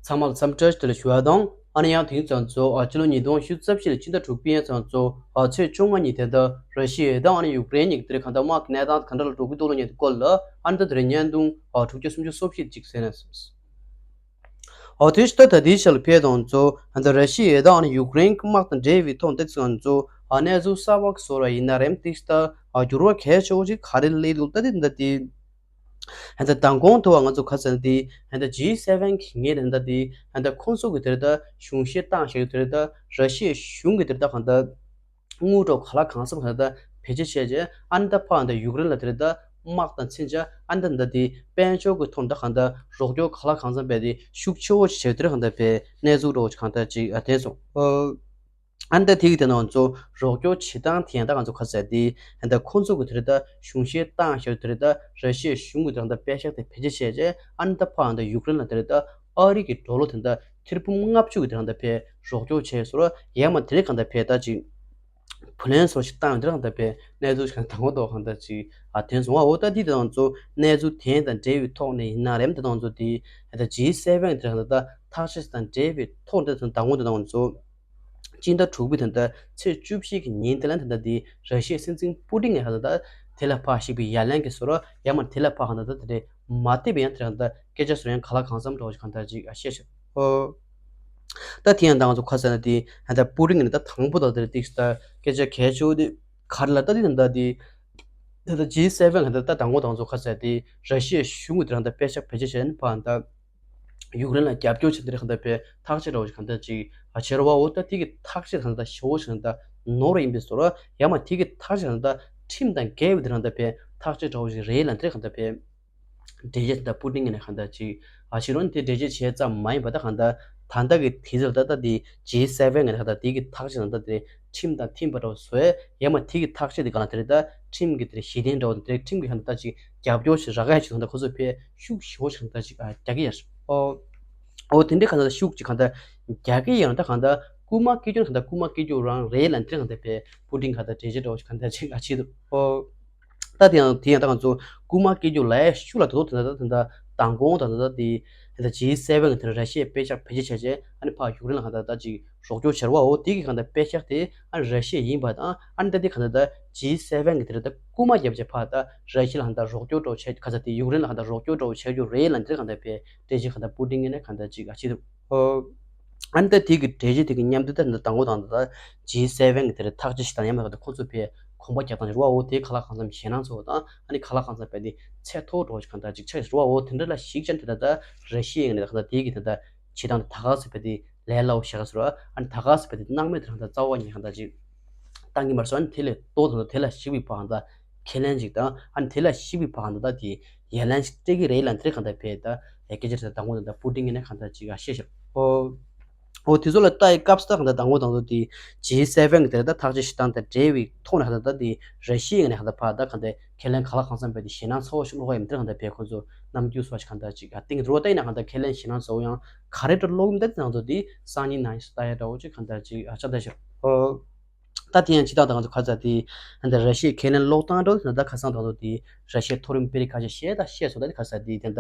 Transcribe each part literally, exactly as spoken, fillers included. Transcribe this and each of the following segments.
ཚང་མ་ལ་འཚམས་འདྲི་བཀྲ་ཤིས་བདེ་ལེགས་ཞུ་བ་དང་། ཨ་ནི་ཡང་དེང་ཚང་ཚོ་ཨ་ཕྱི་ལོ་ཉིས་སྟོང་ཉི་ཤུ་རྩ་བཞི་ལོའི་ཕྱི་ཟླ་དྲུག་པའི་ཚང་ཚོ་ཨ་ཚེས་བཅོ་ལྔ་ཉིན་དེ་ལྟར་ར་ཤི་ཡ་དང་ཨ་ནི་ཡུཀ་རེན་གཉིས་ཀྱི་དེར་གང་ལྟར་དམག་གི་གནས་སྟངས་གང་འདྲ་ལ་འགྲོ་གི་འདུག་ལོ་ཉིན་དེ་སྐོར་ལ་ཨ་ནི་ད་དེ་རིང་བརྙན་ཐུང་ཨ་དྲུག་བརྒྱ་སུམ་ཅུ་སོ་བཞི་ཅིག་གསན་ན། ཨོ་དེ་ཕྱི་ད་ད་དེའི་ཞལ་ཕེ་དང་ཚོ་ཨ་ད་ར་ཤི་ཡ་དང་ཨ་ནི་ཡུཀ་རེན་གྱི་དམག་དང་འབྲེལ་བའི་ཐོག་དེ་ཚང་ཚོ་ཨ་གནས་ཚུལ་གསར་པ་བཟོ་ར་ཡིན་ན་རེམ་ཏིག་ད་ཨ་འགྱུར་བ་གལ་ཆེ་བོ་ཅིག་ག་རེ་སླེབས་འདུག་ད་དེ་ད་དེ། ཧན་ད་མདང་དགོང་དུ་བ་ང་ཚོ་ཁ་ཚ་འདི་ཧན་ད་ཇི་སེ་ཝེན་གི་ངེད་ཧན་ད་འདི་ཧན་ད་ཁོང་ཚོ་གི་དེར་ད་གཞུང་བཞེས་བཏང་བཞག་དེར་ད་ར་ཤི་ཡའི་གཞུང་གི་དེར་ད་ཧན་ད་དངུལ་གྲོགས་ག་ལ་གང་འཚམ་ཧན་ད་བེད་སྤྱོད་བྱས་རྗེས་ཨ་ནི་ད་ཕ་ཧན་ད་ཡུཀ་རེན་ལ་དེར་ད་དམག་དང་མཚན་ཆ་ཨ་ནི་ད་ཧན་ད་འདི་དཔལ་འབྱོར་གི་ཐོག་ད་ཧན་ད་རོགས་སྐྱོར་ག་ལ་གང་འཚམ་བས་དེ་ཤུགས་ཆེ་བོ་ཞིག་བྱས་དེར་ཧན་ད་བས་གནས་ཚུལ་འགྲོ་བ་ཞིག་གང་ད་ཅིག་ཨ་དེ་སོང་། ཨ་ནི་ད་དེ་གི་དེ་ནང་ང་ཚོ་རོགས་སྐྱོར་བྱེད་སྟངས་དེ་ཡང་ད་ང་ཚོ་ཁ་ཚ་དེ་ཨ་ནི་ད་ཁོང་ཚོ་གི་དེ་རེད་ད་གཞུང་བཞེས་བཏང་བཞག་དེ་རེད་ད་ར་ཤི་ཡའི་གཞུང་གི་དེ་རང་ད་པད་ཤག་དེ་བེད་སྤྱོད་བྱས་རྗེས་ཨ་ནི་ད་ཕ་ཨ་ནི་ད་ཡུཀ་རེན་ལ་དེ་རེད་ད་ཨ་རི་གི་ཌོ་ལར་དེ་ད་ཐེར་འབུམ་ལྔ་བཅུ་གི་དེ་རང་ད་ཕེ་རོགས་སྐྱོར་བྱས་སོ་ར་ཡང་མ་དེ་རེད་གང་ད་ཕེ་ད་ཅིག་བུ་ལོན་སོ་ཞིག་བཏང་དེ་རང་ད་ཕེ་གནས་ཚུལ་ཞིག་དང་པོ་ཐོག་གང་ད་ཅིག་ཨ་དེ་སོང་བ་འོ་ད་དེ་དེ་ནང་ང་ཚོ་གནས་ཚུལ་དེ་དང་འབྲེལ་བའི་ཐོག་ནས་ཡིན་ན་རེམ་དེ་ནང་ང་ཚོ་དེ་ཨ་ད་ཇི་སེ་ཝེན་དེ་རང་ད་ཐག་གཅོད་དང་འབྲེལ་བའི་ཐོག་དེ་དང་པོ་དེ་ནང་ང་ཚོ། སྤྱི་ཟླ་དྲུག་པའི་ད་ལྟ་ཚེས་བཅུ་བཞི་གི་ཉིན་དེ་ལ་ད་ལྟ་འདི་ར་ཤི་ཡའི་སྲིད་འཛིན་པུ་ཏིན་ནས་ད་ལྟ་དེ་ལ་ཕར་ཞིག་པའི་ཡ་ལན་གྱི་བཟོ་འདྲ་ཡང་མ་དེ་ལ་ཕར་ད་ལྟ་དེ་རེད་མ་བལྟས་པའི་ཡང་དེ་ལ་ད་ལྟ་སྐད་ཆ་བཟོ་ཡང་ག་ལ་གང་འཚམ་འགྲོ་གང་ལྟར་ཅིག་ཨ་བཤད་ཤག་ཨོ། ད་དེ་ཡང་ད་ང་ཚོ་ཁ་ས་ན་དེ་ད་ལྟ་པུ་ཏིན་ནས་ད་དང་པོ་ད་དེ་རེད་ཏིག་ད་སྐད་ཆ་གལ་ཆེ་བོ་དེ་ག་རེ་ལ་ད་དེ་ད་ལྟ་དེ་ད་ལྟ་ཇི་སེ་ཝེན་ག་ད་ད་དང་པོ་ད་ང་ཚོ་ཁ་ས་དེ་ར་ཤི་ཡའི་གཞུང་གི་དེ་རང་ད་པད་ཤག་བེད་སྤྱོད་བྱས་ནས་ཕར་ད། ཡུཀ་རེན་ལ་རྒྱབ་སྐྱོར་བྱེད་འདི་རེད་གང་ལྟར་བས་ཐག་གཅོད་འདྲ་བོ་ཞིག་གང་ལྟར་ཅིག་ཨ་བྱེད་རོགས་འོ་ད་དེ་གི་ཐག་གཅོད་གང་ལྟར་ཞེ་བོ་ཞིག་གང་ལྟར་ནོར་ཡིན་པའི་བཟོ་འདྲ་ཡང་མ་དེ་གི་ཐག་གཅོད་གང་ལྟར་ཁྲིམས་དང་འགལ་བའི་འདི་རང་ལྟར་བས་ཐག་གཅོད་འདྲ་བོ་ཞིག་རེད་ལ་འདི་རེད་གང་ལྟར་བས་འགྲེལ་བཤད་དང་པུ་ཏིན་གྱི་ནས་གང་ལྟར་ཅིག་ཨ་ཕྱི་རོལ་དེ་འགྲེལ་བཤད་བྱས་ཙམ་མ་ཡིན་པ་ད་གང་ལྟར་ད་ལྟ་གི་དུས་ཚོད་ལ་ད་ལྟ་དེ་ཇི་སེ་ཝེན་གྱི་ནས་གང་ལྟར་དེ་གི་ཐག་གཅོད་གང་ལྟར་དེ་ཁྲིམས་དང་མཐུན་པ་འདྲ་བོ་བཟོས་ཡང་མ་དེ་གི་ཐག་གཅོད་དེ་གང་ལ་དེ་རེད་ད་ཁྲིམས་ཀྱི་དེ་གཞི་རྟེན་འདྲ་བོ་དེ་ཁྲིམས་ཀྱི་གང་ལྟར་ད་ཅིག་རྒྱབ་སྐྱོར་ཞིག་རག་ཡ་ཞིག་གང་ལྟར་ཁོ་ཚོ་ཕའི་ཤུགས་ཞེ་བོ་ཞིག་གང་ལྟར་ཅིག་རྒྱག་གི་ཡོད་རེད། ཨོ། ཨོ་དེ་འདྲའི་གང་ལྟར་ཤུགས་ཅིག་གང་ལྟར་རྒྱག་གི་ཡོད་ན་ད་གང་ལྟར་རྐུ་མ་སྐྱེ་རྒྱུ་གང་ལྟར་རྐུ་མ་སྐྱེ་རྒྱུ་རང་རེད་ལ་འདི་གང་ལྟར་ཕའི་པུ་ཏིན་གང་ལྟར་འགྲེལ་བཤད་འདྲ་བོ་ཞིག་གང་ལྟར་ཅིག་ཨ་བྱེད་འདུག་ཨོ། ད་དེ་ཡང་དེ་ཡང་ད་ང་ཚོ་རྐུ་མ་སྐྱེ་རྒྱུ་ལ་ཡ་ཤུགས་ལ་དོ་དོ་དེ་འདྲ་ད་དེ་འདྲ་མདང་དགོང་ད་དེ་འདྲ་དེ་ད་ཇི་སེ་ཝེན་གི་དེ་འདྲ་ར་ཤི་ཡའི་པད་ཤག་བེད་སྤྱོད་བྱས་རྗེས་ཨ་ནི་ཕར་ཡུཀ་རེན་ལ་གང་ལྟར་ད་ཅིག་རོགས་སྐྱོར་བྱེད་རོགས་འོ་དེ་གི་གང་ལྟར་པད་ཤག་དེ་ཨ་ནི་ར་ཤི་ཡ་ཡིན་པ་དང་ཨ་ནི་ད་དེ་གང་ལྟར་ད་ཇི་སེ་ཝེན་གི་དེ་འདྲ་ད་རྐུ་མ་བརྒྱབ་བྱས་ཕར་ད་ར་ཤི་ཡ་ལ་གང་ལྟར་རོགས་སྐྱོར་འདྲ་བོ་བྱས་ག་ཚ་དེ་ཡུཀ་རེན་ལ་གང་ལྟར་རོགས་སྐྱོར་འདྲ་བོ་བྱས་རྒྱུ་རེད་ལ་འདིར་གང་ལྟར་པའི་འགྲེལ་བཤད་གང་ལྟར་པུ་ཏིན་གི་ནས་གང་ལྟར་ཅིག་ཨ་ཅི་འདུག་ཨོ། ཨ་ནི་ད་དེ་གི་འགྲེལ་བཤད་དེ་གི་མཉམ་དུ་ད་ནི་དང་པོ་དང་ད་ཇི་སེ་ཝེན་གི་དེ་རེད་ཐག་གཅོད་ཞིག་དང་ཡང་མ་ག་ད་ཁོ་ཚོ་པའི་གོམ་པ་རྒྱག་སྟངས་རེད་བ་འོ་དེ་ག་ལ་གང་འཚམ་ཞེད་སྣང་ཚོ་དང་ཨ་ནི་ག་ལ་གང་འཚམ་པའི་དེ་ཚད་མཐོ་འགྲོ་ཞིག་གང་ལྟར་ཅིག་ཆགས་ཞིག་རེད་བ་འོ་དེ་འདྲ་ལ་ཞིག་ཅན་དེ་ད་ད་ར་ཤི་ཡ་ཡིན་ནས་གང་ལྟར་དེ་གི་ད་ད། བྱེད་སྟངས་དེ་ད་ག་ཟེར་བ་དེ་ལས་སླ་བོ་བྱ་ག་ཟེར་བ་ཨ་ནི་ད་ག་ཟེར་བ་དེ་སྣང་མེད་དུ་རང་ད་རྩ་བ་ཉིད་གང་ལྟར་ཅིག་བཏང་གི་མ་རེད་སོ་ཨ་ནི་དེ་ལས་ལྟོ་དང་དེ་ལ་ཞིག་པའི་བག་གང་ལྟར་ཁས་ལེན་ཅིག་དང་ཨ་ནི་དེ་ལ་ཞིག་པའི་བག་གང་ལྟར་དེ་ཡ་ལན་ཞིག་སྤྲད་ཀྱི་རེད་ལ་འདིར་གང་ལྟར་བས་ད་ཡ་སྐད་ཆ་དེ་དང་པོ་དང་ད་པུ་ཏིན་གྱི་ནས་གང་ལྟར་ཅིག་ཨ་བཤད་ཤག་ཨོ། ཨོ་དེ་ཚོ་ལ་ལྟ་ཡི་སྐབས་སུ་ད་གང་ལྟར་དང་པོ་དང་པོ་དེ་ཇི་སེ་ཝེན་གི་དེ་ལ་ད་ཐག་གཅོད་བྱེད་སྟངས་དང་འབྲེལ་བའི་ཐོག་ནས་གང་ལྟར་ད་དེ་ར་ཤི་ཡའི་ནས་གང་ལྟར་ཕར་ད་གང་ལྟར་ཁས་ལེན་ག་ལ་གང་འཚམ་བས་དེ་ཞེད་སྣང་ཚ་བོ་ཞིག་སློག་ག་ཡིན་འདིར་གང་ལྟར་བས་ཁོ་ཚོ་རྣམ་འགྱུར་སོགས་ཞིག་གང་ལྟར་ཅིག་ཨ་ཏིང་རུ་བ་ད་ཡིན་ན་གང་ལྟར་ཁས་ལེན་ཞེད་སྣང་ཚ་བོ་ཡང་ག་རེ་འདྲ་སློག་གི་མི་འདུག་དེ་ང་ཚོ་དེ་སང་ཉིན་ནང་ཞིག་ལྟ་ཡ་འདྲ་བོ་ཅིག་གང་ལྟར་ཅིག་ཨ་ཆགས་བསྡད་ཤག་ཨོ། ད་དེ་ཡང་ཅི་ལྟར་ད་ང་ཚོ་ཁ་ཚ་དེ་ཨ་ད་ར་ཤི་ཡའི་ཁས་ལེན་སློག་སྟངས་འདྲ་བོ་དེ་ད་ཁ་སང་ད་ང་ཚོ་དེ་ར་ཤི་ཡའི་མཐོ་རིམ་དཔོན་རིགས་ཁ་ཤས་བཤད་ད་བཤད་སོང་ད་དེ་ཁ་ཚ་དེ་དེ་ད་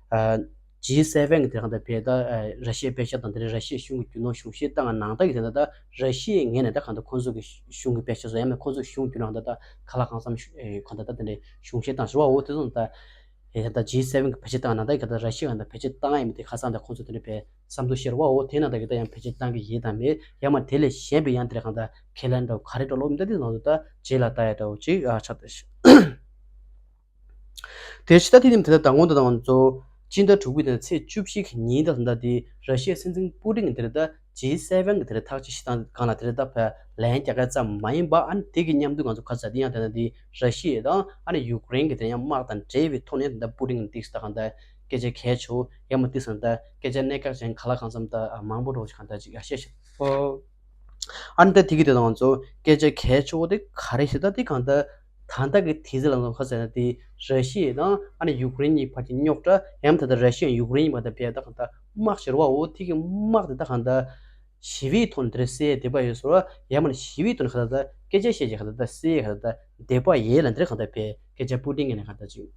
ཨ་ཇི་སེ་ཝེན་གི་དེ་གང་ལྟར་བས་ད་ཨ་ར་ཤི་ཡའི་པད་ཤག་དང་དེ་རིང་ར་ཤི་ཡའི་གཞུང་གི་རྒྱུ་ནོར་གཞུང་བཞེས་བཏང་བ་ནང་ལྟར་གྱི་དེ་ད་ད་ར་ཤི་ཡའི་ངོས་ནས་ད་གང་ལྟར་ཁོང་ཚོ་གི་གཞུང་གི་པད་ཤག་སོགས་ཡང་མིན་ཁོང་ཚོ་གི་གཞུང་རྒྱུ་ནོར་གང་ལྟར་ད་ག་ལ་གང་འཚམ་ཨེ་གང་ལྟར་ད་དེ་འདྲའི་གཞུང་བཞེས་བཏང་ཟེར་བ་འོ་དེ་ཚོ་ད་ཨེ་ད་ཇི་སེ་ཝེན་གི་བེད་སྤྱོད་བཏང་བ་ནང་ལྟར་གྱི་ད་ར་ཤི་ཡ་གང་ལྟར་བེད་སྤྱོད་བཏང་ཡ་མིན་དེ་ཁ་སང་ད་ཁོང་ཚོ་དེ་འདྲའི་བས་བསམ་ཚུལ་བཤད་ར་བ་འོ་དེ་ནང་ལྟར་གྱི་ད་ཡང་བེད་སྤྱོད་བཏང་གི་ཡིན་དང་མེད་ཡང་མིན་དེ་ལས་གཞན་པའི་ཡང་དེ་འདྲ་གང་ལྟར་ཁས་ལེན་འདྲ་བོ་ག་རེ་འདྲ་སློག་མི་འདུག་དེ་ཚོ་ད་རྗེས་ལ་ལྟ་ཡ་འདྲ་བོ་ཅིག་ཨ་ཆགས་བསྡད་ཤག་དེ་ཕྱི་ཟླ་དེ་ནི་དེ་ལྟར་དང་པོ་དང་དང་ཚོ་སྤྱི་ཟླ་དྲུག་པའི་དེ་ཚེས་བཅུ་བཞི་གི་ཉིན་དང་ཟླ་དེ་ར་ཤི་ཡའི་སྲིད་འཛིན་པུ་ཏིན་གྱིས་དེ་ལ་ད་ཇི་སེ་ཝེན་གྱི་དེ་ལ་ཐག་གཅོད་བྱེད་སྟངས་སྒང་ལ་དེ་ལ་ད་ཕར་ལན་རྒྱག་ཡ་ཙམ་མ་ཡིན་པ་ཨ་ནི་དེ་གི་མཉམ་དུ་ང་ཚོ་ཁ་ཚ་དེ་ཡང་དེ་ལ་དེ་ར་ཤི་ཡ་དང་ཨ་ནི་ཡུཀ་རེན་གྱི་དེ་ཡང་དམག་དང་འབྲེལ་བའི་ཐོག་ནས་དེ་ལ་པུ་ཏིན་གྱིས་ཏིག་ས་གང་ལྟར་སྐད་ཆ་གལ་ཆེ་བོ་ཡང་མ་ཏིག་ས་ད་སྐད་ཆ་གནད་འགག་ཅན་ག་ལ་གང་འཚམ་ད་མང་པོ་འགྲོ་ཞིག་གང་ལྟར་ཅིག་ཡ་བཤད་ཤག་ཨོ། ཨ་ནི་ད་དེ་གི་དེ་དང་ང་ཚོ་སྐད་ཆ་གལ་ཆེ་བོ་དེ་ག་རེ་ཞིག་ད་དེ་གང་ལྟར། ད་ལྟ་གི་དུས་ཚོད་ལ་ང་ཚོ་ཁ་ཟེར་ན་དེ་ར་ཤི་ཡ་དང་ཨ་ནི་ཡུཀ་རེན་གཉིས་བར་གྱི་རྙོག་དྲ་ཡང་ད་ལྟ་ར་ཤི་ཡ་ཡུཀ་རེན་གཉིས་བར་དུ་བས་ད་གང་ལྟར་དམག་ཞེར་བ་འོ་དེ་གི་དམག་དེ་ད་གང་ལྟར་ཞི་བའི་ཐོག་ནས་དེ་རེད་སེལ་ཡ་འདོད་པ་ཡོད་ཟེར་བ་ཡང་མིན་ཞི་བའི་ཐོག་ནས་གང་ལྟར་ད་སྐད་ཆ་བཤད་ཀྱི་གང་ལྟར་ད་སེལ་ཡ་གང་ལྟར་ད་འདོད་པ་ཡོད་ལ་འདིར་གང་ལྟར་བས་སྐད་ཆ་པུ་ཏིན་གྱི་ནས་གང་ལྟར་ཅིག་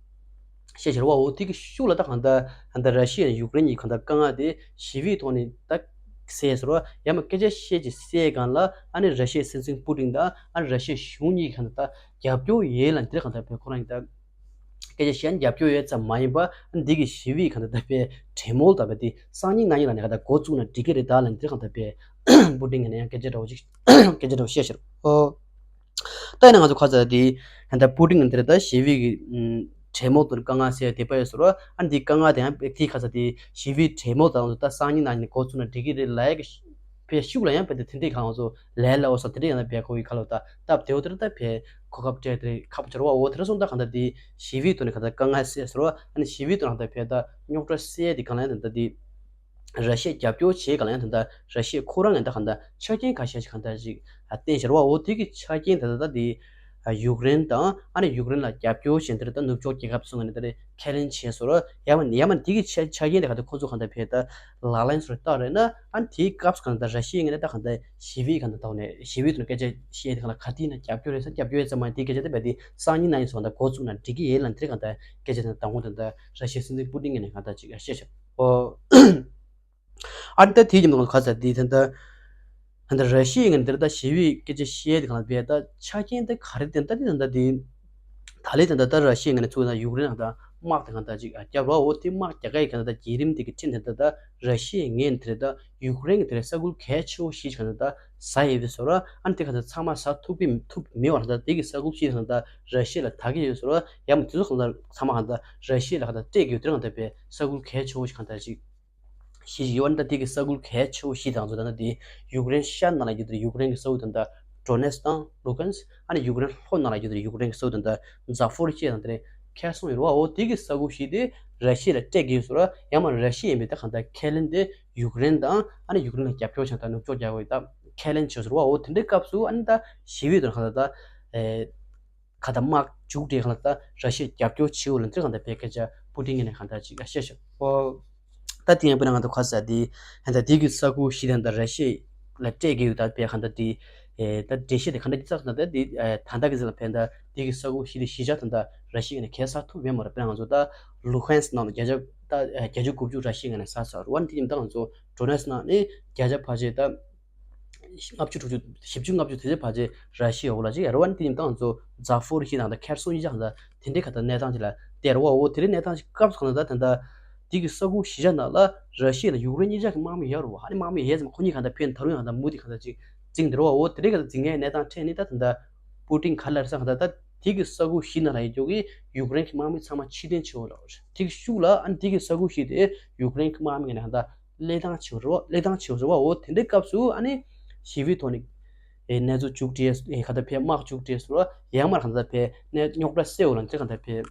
བཤད་བཞག་རེད་བ། འོ་དེ་གི་ཤུགས་ལ་ད་གང་ལྟར་ད་ལྟ་ར་ཤི་ཡ་ཡུཀ་རེན་གྱི་གང་ལྟར་དཀའ་ངལ་དེ་ཞི་བའི་ཐོག་ནས་ད་སེལ་ཟེར་བ། ཡང་མ་སྐད་ཆ་བཤད་ཀྱི་སེལ་སྒང་ལ་ཨ་ནི་ར་ཤི་ཡའི་སྲིད་འཛིན་པུ་ཏིན་དང་ཨ་ནི་ར་ཤི་ཡའི་གཞུང་གཉིས་ཀྱི་གང་ལྟར་ད་རྒྱབ་སྐྱོར་ཡོད་ལ་འདིར་གང་ལྟར་བས་ཁོ་རང་གི་ད་སྐད་ཆ་བཤད་ན་རྒྱབ་སྐྱོར་ཡོད་ཙམ་མ་ཡིན་པ། ཨ་ནི་འདི་གི་ཞི་བའི་གང་ལྟར་ད་བས་གྲོས་མོལ་དང་བས་དེ་སང་ཉིན་གནངས་ཉིན་ལ་ནས་གང་ལྟར་འགོ་བཙུགས་ན་འགྲིག་གི་རེད་ད་ལ་འདིར་གང་ལྟར་བས་པུ་ཏིན་གྱི་ནས་ཡང་སྐད་ཆ་འདྲ་བོ་ཅིག་སྐད་ཆ་འདྲ་བོ་བཤད་ཤག་རེད། ཨོ། ད་ཡིན་ན་ང་ཚོ་ཁ་ཚ་དེ་ད་པུ་ཏིན་གྱི་འདིར་ད་ཞི་བའི་གི་གྲོས་མོལ་དུ་དཀའ་ངལ་སེལ་དེ་པ་ཡོད་ཟེར་བ། ཨ་འདི་དཀའ་ངལ་དེ་ཡང་དེའི་ཁ་ཚ་དེ་ཞི་བའི་གྲོས་མོལ་དང་ད་སང་ཉིན་གནངས་ཉིན་འགོ་བཙུགས་ན་འགྲིག་གི་རེད་ལབ་ཡ་གི་བའི་ཤུགས་ལ་ཡང་བས་དེ་དེ་འདྲའི་གང་ཚོ་ལས་སླ་བོ་ས་དེ་འདྲའི་ཡང་ན་བས་ཁོ་བའི་ཁ་ལོ་ད་སྟབས་བདེ་བོ་དེར་ད་བས་གོ་སྐབས་སྤྲད་དེ་ཁ་པོ་བྱ་ར་བ། འོ་དེར་སོང་ད་གང་ལྟར་དེ་ཞི་བའི་ཐོག་ནས་གང་ལྟར་དཀའ་ངལ་སེལ་ཟེར་བ། ཨ་ནི་ཞི་བའི་ཐོག་ནས་གང་ལྟར་བས་ད་རྙོག་དྲ་སེལ་དེ་གང་ལ་ཡང་ད་ལྟ་དེ། ར་ཤི་ཡས་རྒྱབ་སྐྱོར་བྱེད་ག་ལ་ཡང་ད་ལྟ་ར་ཤི་ཡས་ཁོ་རང་ཡང་ད་གང་ལྟར་ཆ་རྐྱེན་ཁ་ཤས་ཤིག་གང་ལྟར་ཅིག་བསྟན་ཤར་བ། འོ་དེ་གི་ཆ་རྐྱེན་ད་ལྟ་དེ་ཡུཀ་རེན་དང་ཨ་ནི་ཡུཀ་རེན་ལ་རྒྱབ་སྐྱོར་བྱེད་འདིར་ད་ནུབ་ཕྱོགས་རྒྱལ་ཁབ་ཚོ་ངོས་ནས་ད་རེ་ཁས་ལེན་བྱས་སོ་ར། ཡང་མ་ཡང་མ་དེ་གི་ཆ་ཆ་རྐྱེན་དེ་ག་ད་ཁོ་ཚོ་གང་ལྟར་བས་ད་ལག་ལེན་སོར་བཏགས་རེད་ན། ཨ་ནི་དེའི་སྐབས་སུ་གང་ལྟར་ར་ཤི་ཡས་ངོས་ནས་ད་གང་ལྟར་ཞི་བའི་གང་ལྟར་ཐོག་ནས་ཞི་བའི་ཐོག་ནས་སྐད་ཆ་བཤད་དེ་གང་ལ་ག་དུས་ན་རྒྱབ་སྐྱོར་རེད་ས་རྒྱབ་སྐྱོར་ཡོད་ཙམ་མ་དེའི་སྐད་ཆ་དེ་བས་དེ་སང་ཉིན་གནངས་ཉིན་སོང་ད་འགོ་བཙུགས་ན་འགྲིག་གི་ཡོད་ལ་འདིར་གང་ལྟར་སྐད་ཆ་དེ་དང་པོ་ད་ལྟ་ར་ཤི་ཡས་སྲིད་འཛིན་པུ་ཏིན་ངོས་ནས་གང་ལྟར་ཅིག་བཤད་ཤག་ཨོ། ཨ་ནི་ད་དེའི་རྒྱབ་ནས་ག་ཚ་དེ་ད་ལྟ་ད་ལྟ་ར་ཤི་ཡའི་ངོས་ནས་ད་ལྟ་ཞི་བའི་སྐད་ཆ་བཤད་དེ་གང་ལ་བས་ད་ཆ་རྐྱེན་དེ་ག་རེ་དེ་ད་དེ་ད་ལྟ་དེ་ད་ལེ་ད་ལྟ་ད་ར་ཤི་ཡའི་ངོས་ནས་ཚུགས་ན་ཡུཀ་རེན་ནང་ད་དམག་དེ་གང་ལྟར་ཅིག་བརྒྱབ་རོགས། འོ་དེ་དམག་རྒྱག་ག་ཡི་གང་ལྟར་བརྒྱུད་རིམ་དེ་གི་ཁྲིམས་དེ་ད་ལྟ་ར་ཤི་ཡའི་ངོས་ནས་དེ་ད་ཡུཀ་རེན་གྱི་དེ་ས་ཁུལ་གལ་ཆེ་བོ་ཞིག་གང་ལྟར་ད་ཟ་ཡི་བས་སོ་ར། ཨ་ནི་དེ་གང་ལྟར་ཚང་མ་ཟ་ཐུབ་ཀྱི་ཐུབ་མེད་པ་གང་ལྟར་དེ་གི་ས་ཁུལ་ཞིག་གང་ལྟར་ར་ཤི་ཡ་ལ་ད་གི་ཡོད་སོ་ར། ཡང་མ་དེ་ཚོ་གང་ལྟར་ཚང་མ་གང་ལྟར་ར་ཤི་ཡ་ལ་གང་ལྟར་སྤྲད་ཀྱི་ཡོད། དེ་གང་ལྟར་བས་ས་ཁུལ་གལ་ཆེ་བོ་ཞིག་གང་ལྟར་ཅིག་ཞིག་ཡོད་ན་ད་དེ་གི་ས་ཁུལ་གལ་ཆེ་བོ་ཞིག་དང་ཚོ་ད་ལྟ་དེ་ཡུཀ་རེན་ཤར་ནང་ལ་ཡོད་དེ་ཡུཀ་རེན་གྱི་ས་ཁུལ་དང་ད་ཌོ་ནེ་སི་དང་ལུ་ཀན་སི། ཨ་ནི་ཡུཀ་རེན་ལྷོ་ནང་ལ་ཡོད་དེ་ཡུཀ་རེན་གྱི་ས་ཁུལ་དང་ད་ཛ་ཕོ་རི་ཤི་ཡ་དང་དེ་རེད་ཁེར་སོང་ཡོད་རེད་བ། འོ་དེ་གི་ས་ཁུལ་ཞིག་དེ་ར་ཤི་ཡ་ལ་སྤྲད་ཀྱི་ཡོད་ཟེར་བ། ཡང་མ་ར་ཤི་ཡ་ཡིན་པའི་ད་གང་ལྟར་ཁས་ལེན་དེ་ཡུཀ་རེན་དང་ཨ་ནི་ཡུཀ་རེན་ལ་རྒྱབ་སྐྱོར་བྱས་ད་ནུབ་ཕྱོགས་རྒྱལ་ཁབ་ད་ཁས་ལེན་བྱས་ཟེར་བ། འོ་དེ་འདྲའི་སྐབས་སུ་ཨ་ནི་ད་ཞི་བའི་དོན་གང་ལྟར་ད་ཨེ། ག་ད་དམག་འཇུག་དེ་གང་ལ་ད་ར་ཤི་ཡ་རྒྱབ་སྐྱོར་བྱེད་འོ་ལ་འདིར་གང་ལྟར་བས་སྐད་ཆ་པུ་ཏིན་ངོས་ནས་གང་ལྟར་ཅིག་བཤད་ཤག་ཨོ། ད་དེ་ཡང་དཔེར་ན་ང་ཚོ་ཁ་ས་དེ་ད་དེ་གི་ས་ཁུལ་ཞིག་དང་ད་ར་ཤི་ཡ་ལ་སྤྲད་ཀྱི་ཡོད། ད་བས་གང་ལྟར་དེ་ད་འགྲེལ་བཤད་དེ་གང་འདྲ་ཅིག་བརྩམས་ན་ད་དེ་ད་ལྟ་གི་ཟེར་ལ་བས་ད་དེ་གི་ས་ཁུལ་ཞིག་དེ་གཞིས་ཆགས་དང་ད་ར་ཤི་ཡ་ངོས་ནས་གས་ས་ཐུབ་ཡོད་མ་རེད། དཔེར་ན་ང་ཚོ་ད་ལུ་ཧན་སི་ནང་ལ་བརྒྱ་ཆ་ད་བརྒྱད་ཅུ་དགུ་བཅུ་ར་ཤི་ཡ་ངོས་ནས་ཟ་ཚར་རེད་བ། དེ་ནི་ད་ང་ཚོ་ཌོ་ནེ་སི་ནང་ནས་བརྒྱ་ཆ་ཕལ་ཆེར་ད། ལྔ་བཅུ་དྲུག་ཅུ་བཞི་བཅུ་ལྔ་བཅུ་དེ་ཚོ་ཕལ་ཆེར་ར་ཤི་ཡའི་འོག་ལ་ཅིག་ཡོད་རེད་བ། དེ་ཡིན་ཙང་ང་ཚོ་ཛ་ཕོ་རི་ཤི་དང་ད་ཁེར་སོང་གཉིས་ཆ་གང་ལྟར་དེ་འདྲའི་ག་ད་གནས་སྟངས་ཅིག་ལ་བལྟས་རེད་བ། འོ་དེ་རིང་གནས་སྟངས་ཅིག་སྐབས་སུ་གང་ལྟར་ད་ད་དེ་གི་ས་ཁུལ་གཞིས་ཆགས་ནང་ལ་ར་ཤི་ཡ་དང་ཡུཀ་རེན་གཉིས་ཆ་གི་དམག་མི་ཡོད་རེད་བ། ཨ་ནི་དམག་མི་ཡོད་ཙང་ཁོ་གཉིས་གང་ལྟར་ཕན་ད་རུང་ཡང་གང་ལྟར་མུ་མཐུད་གང་ལྟར་ཅིག་འཛིང་བསྡད་རེད་བ། འོ་དེ་འདྲའི་ག་ད་འཛིང་མཁན་གནས་སྟངས་འཕྲད་ནས་ད་ད་ད་པུ་ཏིན་ག་ལ་རེད་ས་གང་ལྟར་ད་དེ་གི་ས་ཁུལ་གཞིས་ནང་ལ་ཡོད་རྒྱུ་གི་ཡུཀ་རེན་གྱི་དམག་མི་ཚང་མ་ཕྱིར་འཐེན་བྱེད་འོ་ལ་དེ་གི་ཤུགས་ལ་ཨ་ནི་དེ་གི་ས་ཁུལ་ཞིག་དེ་ཡུཀ་རེན་གྱི་དམག་མི་གང་ལྟར་གང་ལྟར། གླེང་སྟངས་བྱེད་རོགས། གླེང་སྟངས་བྱེད་རོགས། འོ་དེ་འདྲའི་སྐབས་སུ་ཨ་ནི་ཞི་བའི་ཐོག་ནས་ཨེ་གནས་ཚུལ་མཇུག་སྒྲིལ་ཨེ་ག་ད་ཕེ་དམག་མཇུག་སྒྲིལ་སོ་ཡང་མར་གང་ལྟར་ཕེ་གནས་རྙོག་དྲ་སེལ་འོ་ལ་འདིར་གང་ལྟར་ཕེ་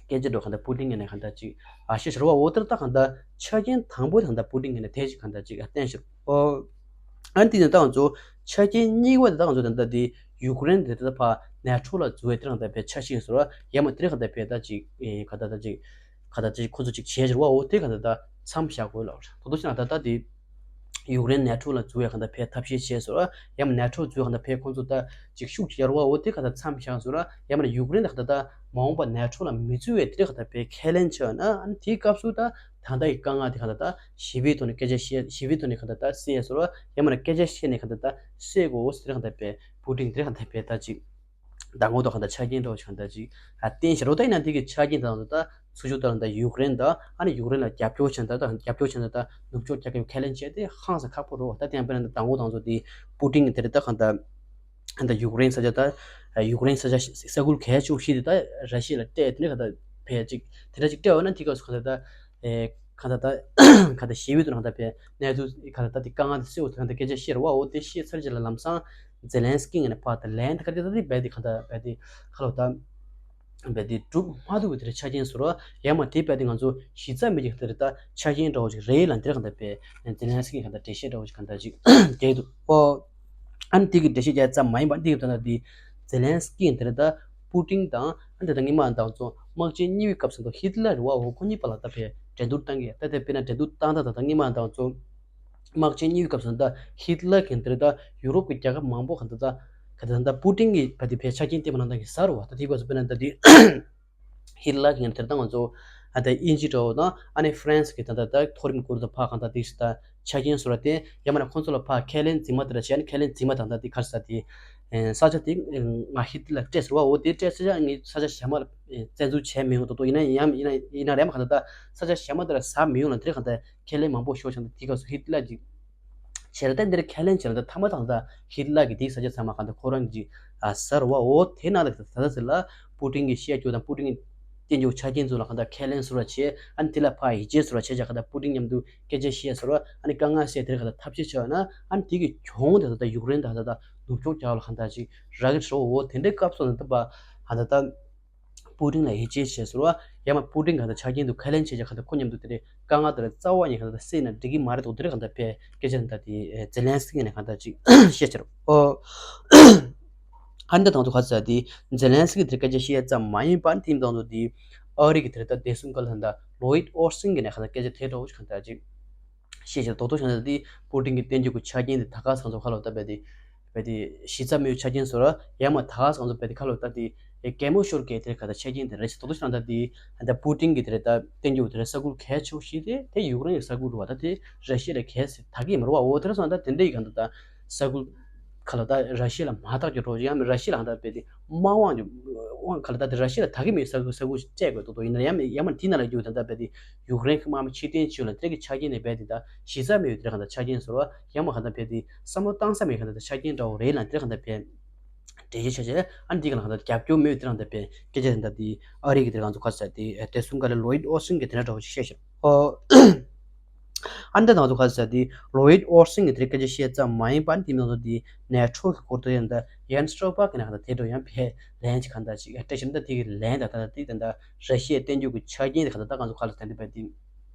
སྐད་ཆ་འགྲོ་གང་ལྟར་པུ་ཏིན་ངོས་ནས་གང་ལྟར་ཅིག་ཨ་ཤེས་བྱ་རོགས། འོ་དེར་ད་གང་ལྟར་ཆ་རྐྱེན་དང་པོ་དེ་གང་ལྟར་པུ་ཏིན་ངོས་ནས་དེ་ཅིག་གང་ལྟར་ཅིག་ཨ་བསྟན་ཤག་འོ་ཨ་ནི་དེ་ནས་ད་ང་ཚོ་ཆ་རྐྱེན་གཉིས་པ་དེ་ད་ང་ཚོ་ད་ལྟ་དེ་ཡུཀ་རེན་དེ་ད་ཕ་ནེ་ཊོ་ལ་འཛུལ་བའི་དེར་གང་ལྟར་ཕེ་ཆ་ཤེས་སོ་ཡང་མར་དེར་གང་ལྟར་ཕེ་ད་ཅིག་ཨེ་ག་ད་ད་ཅིག་ག་ད་ཅིག་ཁོ་ཚོ་ཅིག་བྱས་ཟེར་བ། འོ་དེ་ག་ད་ད་མཚམས་བཞག་དགོས་ལབ་རེད། ད་དུ་ཕྱིན་ན་ད་ལྟ་དེ་ཡུཀ་རེན་ནེ་ཊོ་ལ་འཛུལ་བའི་ག་ད་ཕའི་ཐབས་ཤེས་བྱས་ཟེར་བ། ཡང་ན་ནེ་ཊོ་འཛུལ་ག་ད་ཕའི་ཁོང་ཚོ་ད་ཅིག་ཤུགས་ཆེ་རུ་བ། འོ་དེ་ག་ད་མཚམས་བཞག་ཟེར་བ། ཡང་ན་ཡུཀ་རེན་ད་ག་ད་ད་མ་འོངས་པ་ནེ་ཊོ་ལ་མི་འཛུལ་བའི་དེ་ག་ད་ཕའི་ཁས་ལེན་བྱས་ན་ཨ་ནི་དེའི་སྐབས་སུ་ད་ད་ལྟ་ཡི་དཀའ་ངལ་དེ་ག་ད་ད་ཞི་བའི་ཐོག་ནས་སྐད་ཆ་བཤད། ཞི་བའི་ཐོག་ནས་ག་ད་ད་སེལ་ཟེར་བ། ཡང་ན་སྐད་ཆ་བཤད་ནས་ག་ད་ད་སེལ་དགོས། འོ་དེ་ག་ད་ཕའི་པུ་ཏིན་དེ་ག་ད་ཕའི་ད་ཅིག་ད་ངོ་ཐོག་གང་ལྟར་ཆ་རྐྱེན་འདྲ་བོ་ཞིག་གང་ལྟར་ཅིག་ཨ་བསྟན་ཤག་རོ། ད་ཡིན་ན་དེ་གི་ཆ་རྐྱེན་དང་ད་ཚུར་ཞུགས་ད་ད་ཡུཀ་རེན་ད་ཨ་ནི་ཡུཀ་རེན་ལ་རྒྱབ་སྐྱོར་བྱས་ད་ད་རྒྱབ་སྐྱོར་བྱས་ད་ད་ནུབ་ཕྱོགས་རྒྱལ་ཁབ་ཁས་ལེན་བྱས་ཏེ་ཧང་སང་ཁག་པོ་རོ། ད་དེ་ཡང་དཔེར་ན་ད་ངོ་དང་ཚོ་དེ་པུ་ཏིན་གི་དེ་རེད། ད་གང་ལྟར་ད་ཡུཀ་རེན་ས་ཆ་ད་ཡུཀ་རེན་ས་ཆ་ས་ཁུལ་གལ་ཆེ་བོ་ཞིག་དེ་ད་ར་ཤི་ཡ་ལ་སྤྲད་དེ་ནས་ག་ད་ཕལ་ཆེར་དེ་འདྲ་ཅིག་སྤྲད་འོ་ན་དེ་སྐབས་སུ་ག་ད་ད་ཨེ། གང་ལྟར་ད་གང་ལྟར་ཞི་བའི་དོན་གང་ལྟར་ཕེ་གནས་ཚུལ་གང་ལྟར་ད་དེ་དཀའ་ངལ་དེ་སེལ་འོ་དེ་གང་ལྟར་སྐད་ཆ་བཤད་རེད་བ། འོ་དེ་བཤད་ཚར་རྗེས་ལ་ལམ་སང་ཛེ་ལན་སི་ཀི་ངོས་ནས་ཕར་ད་ལན་ད་ག་དེ་ད་དེ་རྦད་དེ་གང་ལྟར་རྦད་དེ་ཁ་ལོ་ད་རྦད་དེ་གྲུབ་མ་ཐུབ་པའི་དེ་ཆ་རྐྱེན་བཟོ་རོགས། ཡང་མ་དེ་རྦད་དེ་ང་ཚོ་གཞི་རྩ་མེད་ཀྱི་དེ་རེད། ད་ཆ་རྐྱེན་འདྲ་བོ་ཅིག་རེད་ལ་འདིར་གང་ལྟར་ཕེ་ཛེ་ལན་སི་ཀི་གང་ལྟར་འགྲེལ་བཤད་འདྲ་བོ་ཅིག་གང་ལྟར་ཅིག་རྒྱག་འདུག་ཨོ། ཨ་ནི་དེ་གི་འགྲེལ་བཤད་རྒྱག་ཙམ་མ་ཡིན་པ་འདི་གི་ད་ལྟ་དེ་ཛེ་ལན་སི་ཀི་དེ་རེད། ད་པུ་ཏིན་དང་ཨ་འདི་ད་སྔོན་མ་དང་ཚོ་དམག་ཆེན་གཉིས་པའི་སྐབས་སུ་ད་ཧི་ཏི་ལར་རེད་བ། འོ་ཁོ་གཉིས་བར་ལ་ད་ཕེ་འགྲན་བསྡུར་བཏང་གི་ད་དེ་དཔེར་ན་འགྲན་བསྡུར་བཏང་ད་ད་ད་སྔོན་མ་དང་ཚོ། དམག་ཆེན་གཉིས་པའི་སྐབས་སུ་ད་ཧི་ཏི་ལར་གྱིས་འདིར་ད་ཡུ་རོབ་ཀྱི་རྒྱལ་ཁབ་མང་པོ་ག་ད་ད་ག་ད་ད་པུ་ཏིན་གྱིས་བ་དེ་ཕའི་ཆ་རྐྱེན་བསྟན་པ་ནང་ད་གི་ཟ་རུ་བ། ད་དེའི་སྐབས་སུ་དཔེར་ན་ད་དེ་ ཧིཊ་ལར་གྱི་དེར་ད་ང་ཚོ་ཨ་ད་དབྱིན་ཇི་འདྲ་བོ་དང་ཨ་ནི་ཧྥ་རན་སི་གི་ད་ད་ད་མཐོ་རིམ་གུར་དུ་ཕ་གང་ད་དེ་ད་ཆ་རྐྱེན་བཟོ་ར་དེ་ཡ་མ་ན་ཁོང་ཚོ་ལ་ཕ་ཁས་ལེན་འཛིན་མ་དེ་ར་བྱས་ནས་ཁས་ལེན་འཛིན་མ་ད་ད་དེ་གར་ས་དེ་ས་ཆ་དེ་ང་ཧིཊ་ལར་སྤྲད་ཟེར་བ། འོ་དེ་སྤྲད་ས་ཆ་ངས་ས་ཆ་གཞན་མ་ལ་བཙན་འཛུལ་བྱས་མི་ཡོང་ད་དོ། ཡིན་ན་ཡང་ཡིན་ན་ཡིན་ན་རེད་མ་གང་ད་ད་ས་ཆ་གཞན་མ་དེ་ར་ཟ་མི་ཡོང་ལ་དེ་ར་གང་ད་ཁས་ལེན་མང་པོ་ཤོར་བྱུང་ད་དེ་ག་སོ་ཧིཊ་ལར་ཅིག་བྱས་ལ་ད་འདིར་ཁས་ལེན་བྱས་ལ་ད་ཐ་མ་དང་ད་ཧིཊ་ལར་གྱི་དེའི་ས་ཆ་ཚང་མ་གང་ད་ཁོ་རང་གི་ཨ་ཟེར་བ། འོ་དེ་ནང་ལ་ད་ད་ཟེར་ལ་པུ་ཏིན་གྱི་བཤད་རྒྱུ་དང་པུ་ཏིན་གྱི་བསྟན་རྒྱུ་ཆ་རྐྱེན་ཚོ་ལ་གང་ད་ཁས་ལེན་ཟེར་བ་བྱས། ཨ་ནི་དེ་ལ་ཕ་ཡིད་ཆེས་ཟེར་བ་བྱས་ཀྱང་གང་ད་པུ་ཏིན་མཉམ་དུ་སྐད་ཆ་བཤད་ཟེར་བ། ཨ་ནི་དཀའ་ངལ་སེལ་དེར་གང་ད་ཐབས་ཤེས་བྱས་ན་ཨ་ནི་དེ་གི་གྱོང་དེ་ད་ད་ཡུཀ་རེན་ད་ད་ད་ནུབ་ཕྱོགས་རྒྱལ་ལ་གང་ད་ཅིག་རག་གི་རེད། འོ་དེ་འདྲའི་སྐབས་སུ་ན་ད་པ་གང་ད་ད། པུ་ཏིན་ལ་ཡིད་ཆེས་བྱས་ཟེར་བ། ཡང་མ་པུ་ཏིན་གང་ལྟར་ཆ་རྐྱེན་དུ་ཁས་ལེན་བྱས་ཀྱང་གང་ལྟར་ཁོ་མཉམ་དུ་དེ་རེད་དཀའ་ངལ་དེ་རེད་རྩ་བ་ཉིད་གང་ལྟར་སེལ་ན་འགྲིག་གི་མ་རེད་དོ། དེ་རེད་གང་ལྟར་ཕེ་སྐད་ཆ་འདི་ལྟ་དེ་ཛེ་ལན་སི་ཀི་ནས་གང་ལྟར་ཅིག་བཤད་ཕྱིར་ཨོ། ཨ་འདི་དང་དུ་ག་ཚོད་དེ་ཛེ་ལན་སི་ཀི་དེ་སྐད་ཆ་བཤད་ཙམ་མ་ཡིན་པར་དེའི་དང་དུ་དེ་ཨ་རི་གི་དེ་རེད་ད་བདེ་སྲུང་བཀའ་བློན་ད་ལོ་ཡིད་ཨོ་སིན་གི་ནས་གང་ལྟར་སྐད་ཆ་དེ་འདྲ་བོ་ཞིག་གང་ལྟར་ཅིག་བཤད་ཕྱིར་རྡོག་རྡོག་བྱས་ན་དེ་པུ་ཏིན་གི་བསྟན་རྒྱུ་གི་ཆ་རྐྱེན་དེ་ད་ག་ཚང་ཚོ་ཁ་ལོ་ད་བས་དེ། བས་དེ་གཞི་རྩ་མེད་ཆ་རྐྱེན་བཟོ་ར་ཡང་མ་ད་ག་ཚང་ཚོ་བས་དེ་ཁ་ལོ་ད་དེ་གད་མོ་ཤོར་གེ་དེ་ག་ད་ཆ་རྐྱེན་དེ་རེད་ཞེས་རྡོག་རྡོག་བྱས་ན་ད་དེ་ད་པུ་ཏིན་གི་དེ་རེད་ད་བསྟན་རྒྱུ་དེ་རེད་ས་ཁུལ་གལ་ཆེ་བོ་ཞིག་དེ་དེ་ཡུཀ་རེན་གི་ས་ཁུལ་རུ་བ་ད་དེ་ར་ཤི་ཡ་ལ་གལ་སྲིད་ད་གི་མ་རུ་བ་འོ་དེ་ར་སོང་ད་དེ་འདྲ་ཡི་ག་ད་ད་ས་ཁུལ་ཁ་ལོ་ད་ར་ཤི་ཡ་ལ་མ་བརྟག་རྒྱུ་རོ་ཡང་མི་ར་ཤི་ཡ་ལ་ག་ད་བས་དེ། དམག་དབང་གི་དབང་ག་ལ་ད་དེ་ར་ཤི་ཡ་ལ་ད་གི་མེད་ས་ཁུལ་ས་ཁུལ་སྤྲད་དགོས་དོ་དོ་ཡིན་ན་ཡང་ཡང་མ་དེ་ན་ལ་རྒྱུ་ད་ད་བས་དེ་ཡུཀ་རེན་གི་དམག་མི་ཕྱིར་འཐེན་བྱོས་ལ་དེ་གི་ཆ་རྐྱེན་ནས་བས་དེ་ད་གཞི་རྩ་མེད་ཡོད་དེ་ར་ག་ད་ཆ་རྐྱེན་བཟོ་ར་ཡང་མ་ག་ད་བས་དེ་བསམ་བློ་བཏང་ས་མེད་ག་ད་ད་ཆ་རྐྱེན་འདྲ་བོ་རེད་ལ་དེ་ར་ག་ད་བས་འགྲེལ་བཤད་བྱ་བྱས་ཨ་ནི་དེ་ག་ལ་ག་ད་རྒྱབ་སྐྱོར་མེད་ཡོད་དེ་ར་ག་ད་བས་སྐད་ཆ་དེ་ད་དེ་ཨ་རི་གི་དེ་ར་ག་ཚོ་ག་ས་དེ་དེ་སུང་ག་ལ་ལོ་ཡིད་ཨོ་སིན་གི་དེ་འདྲ་འདྲ་བོ་ཞིག་བཤད་ཤག་ཨོ། ཨ་འདི་དང་དུ་ཁ་ས་དེ་ལོ་ཡིད་ཨོར་སིང་གི་དེ་སྐད་ཆ་བཤད་ཙམ་མ་ཡིན་པར་དེ་མི་ཚོ་དེ་ནེ་ཊོ་གི་སྐོར་དུ་ཡང་ད་ཡན་སི་སྟོལ་པག་གི་ནང་ད་དེ་འགྲོ་ཡང་ཕེ་ལན་ཅིག་གང་ལྟར་ཅིག་སྤྲད་ཤིང་ད་དེ་གི་ལན་ད་ད་དེ་ད་ད་ར་ཤི་ཡའི་བསྟན་རྒྱུ་གི་ཆ་རྐྱེན་དེ་གང་ལྟར་ད་གང་ཚོ་ཁ་ལ་ད་དེ་བས་དེ་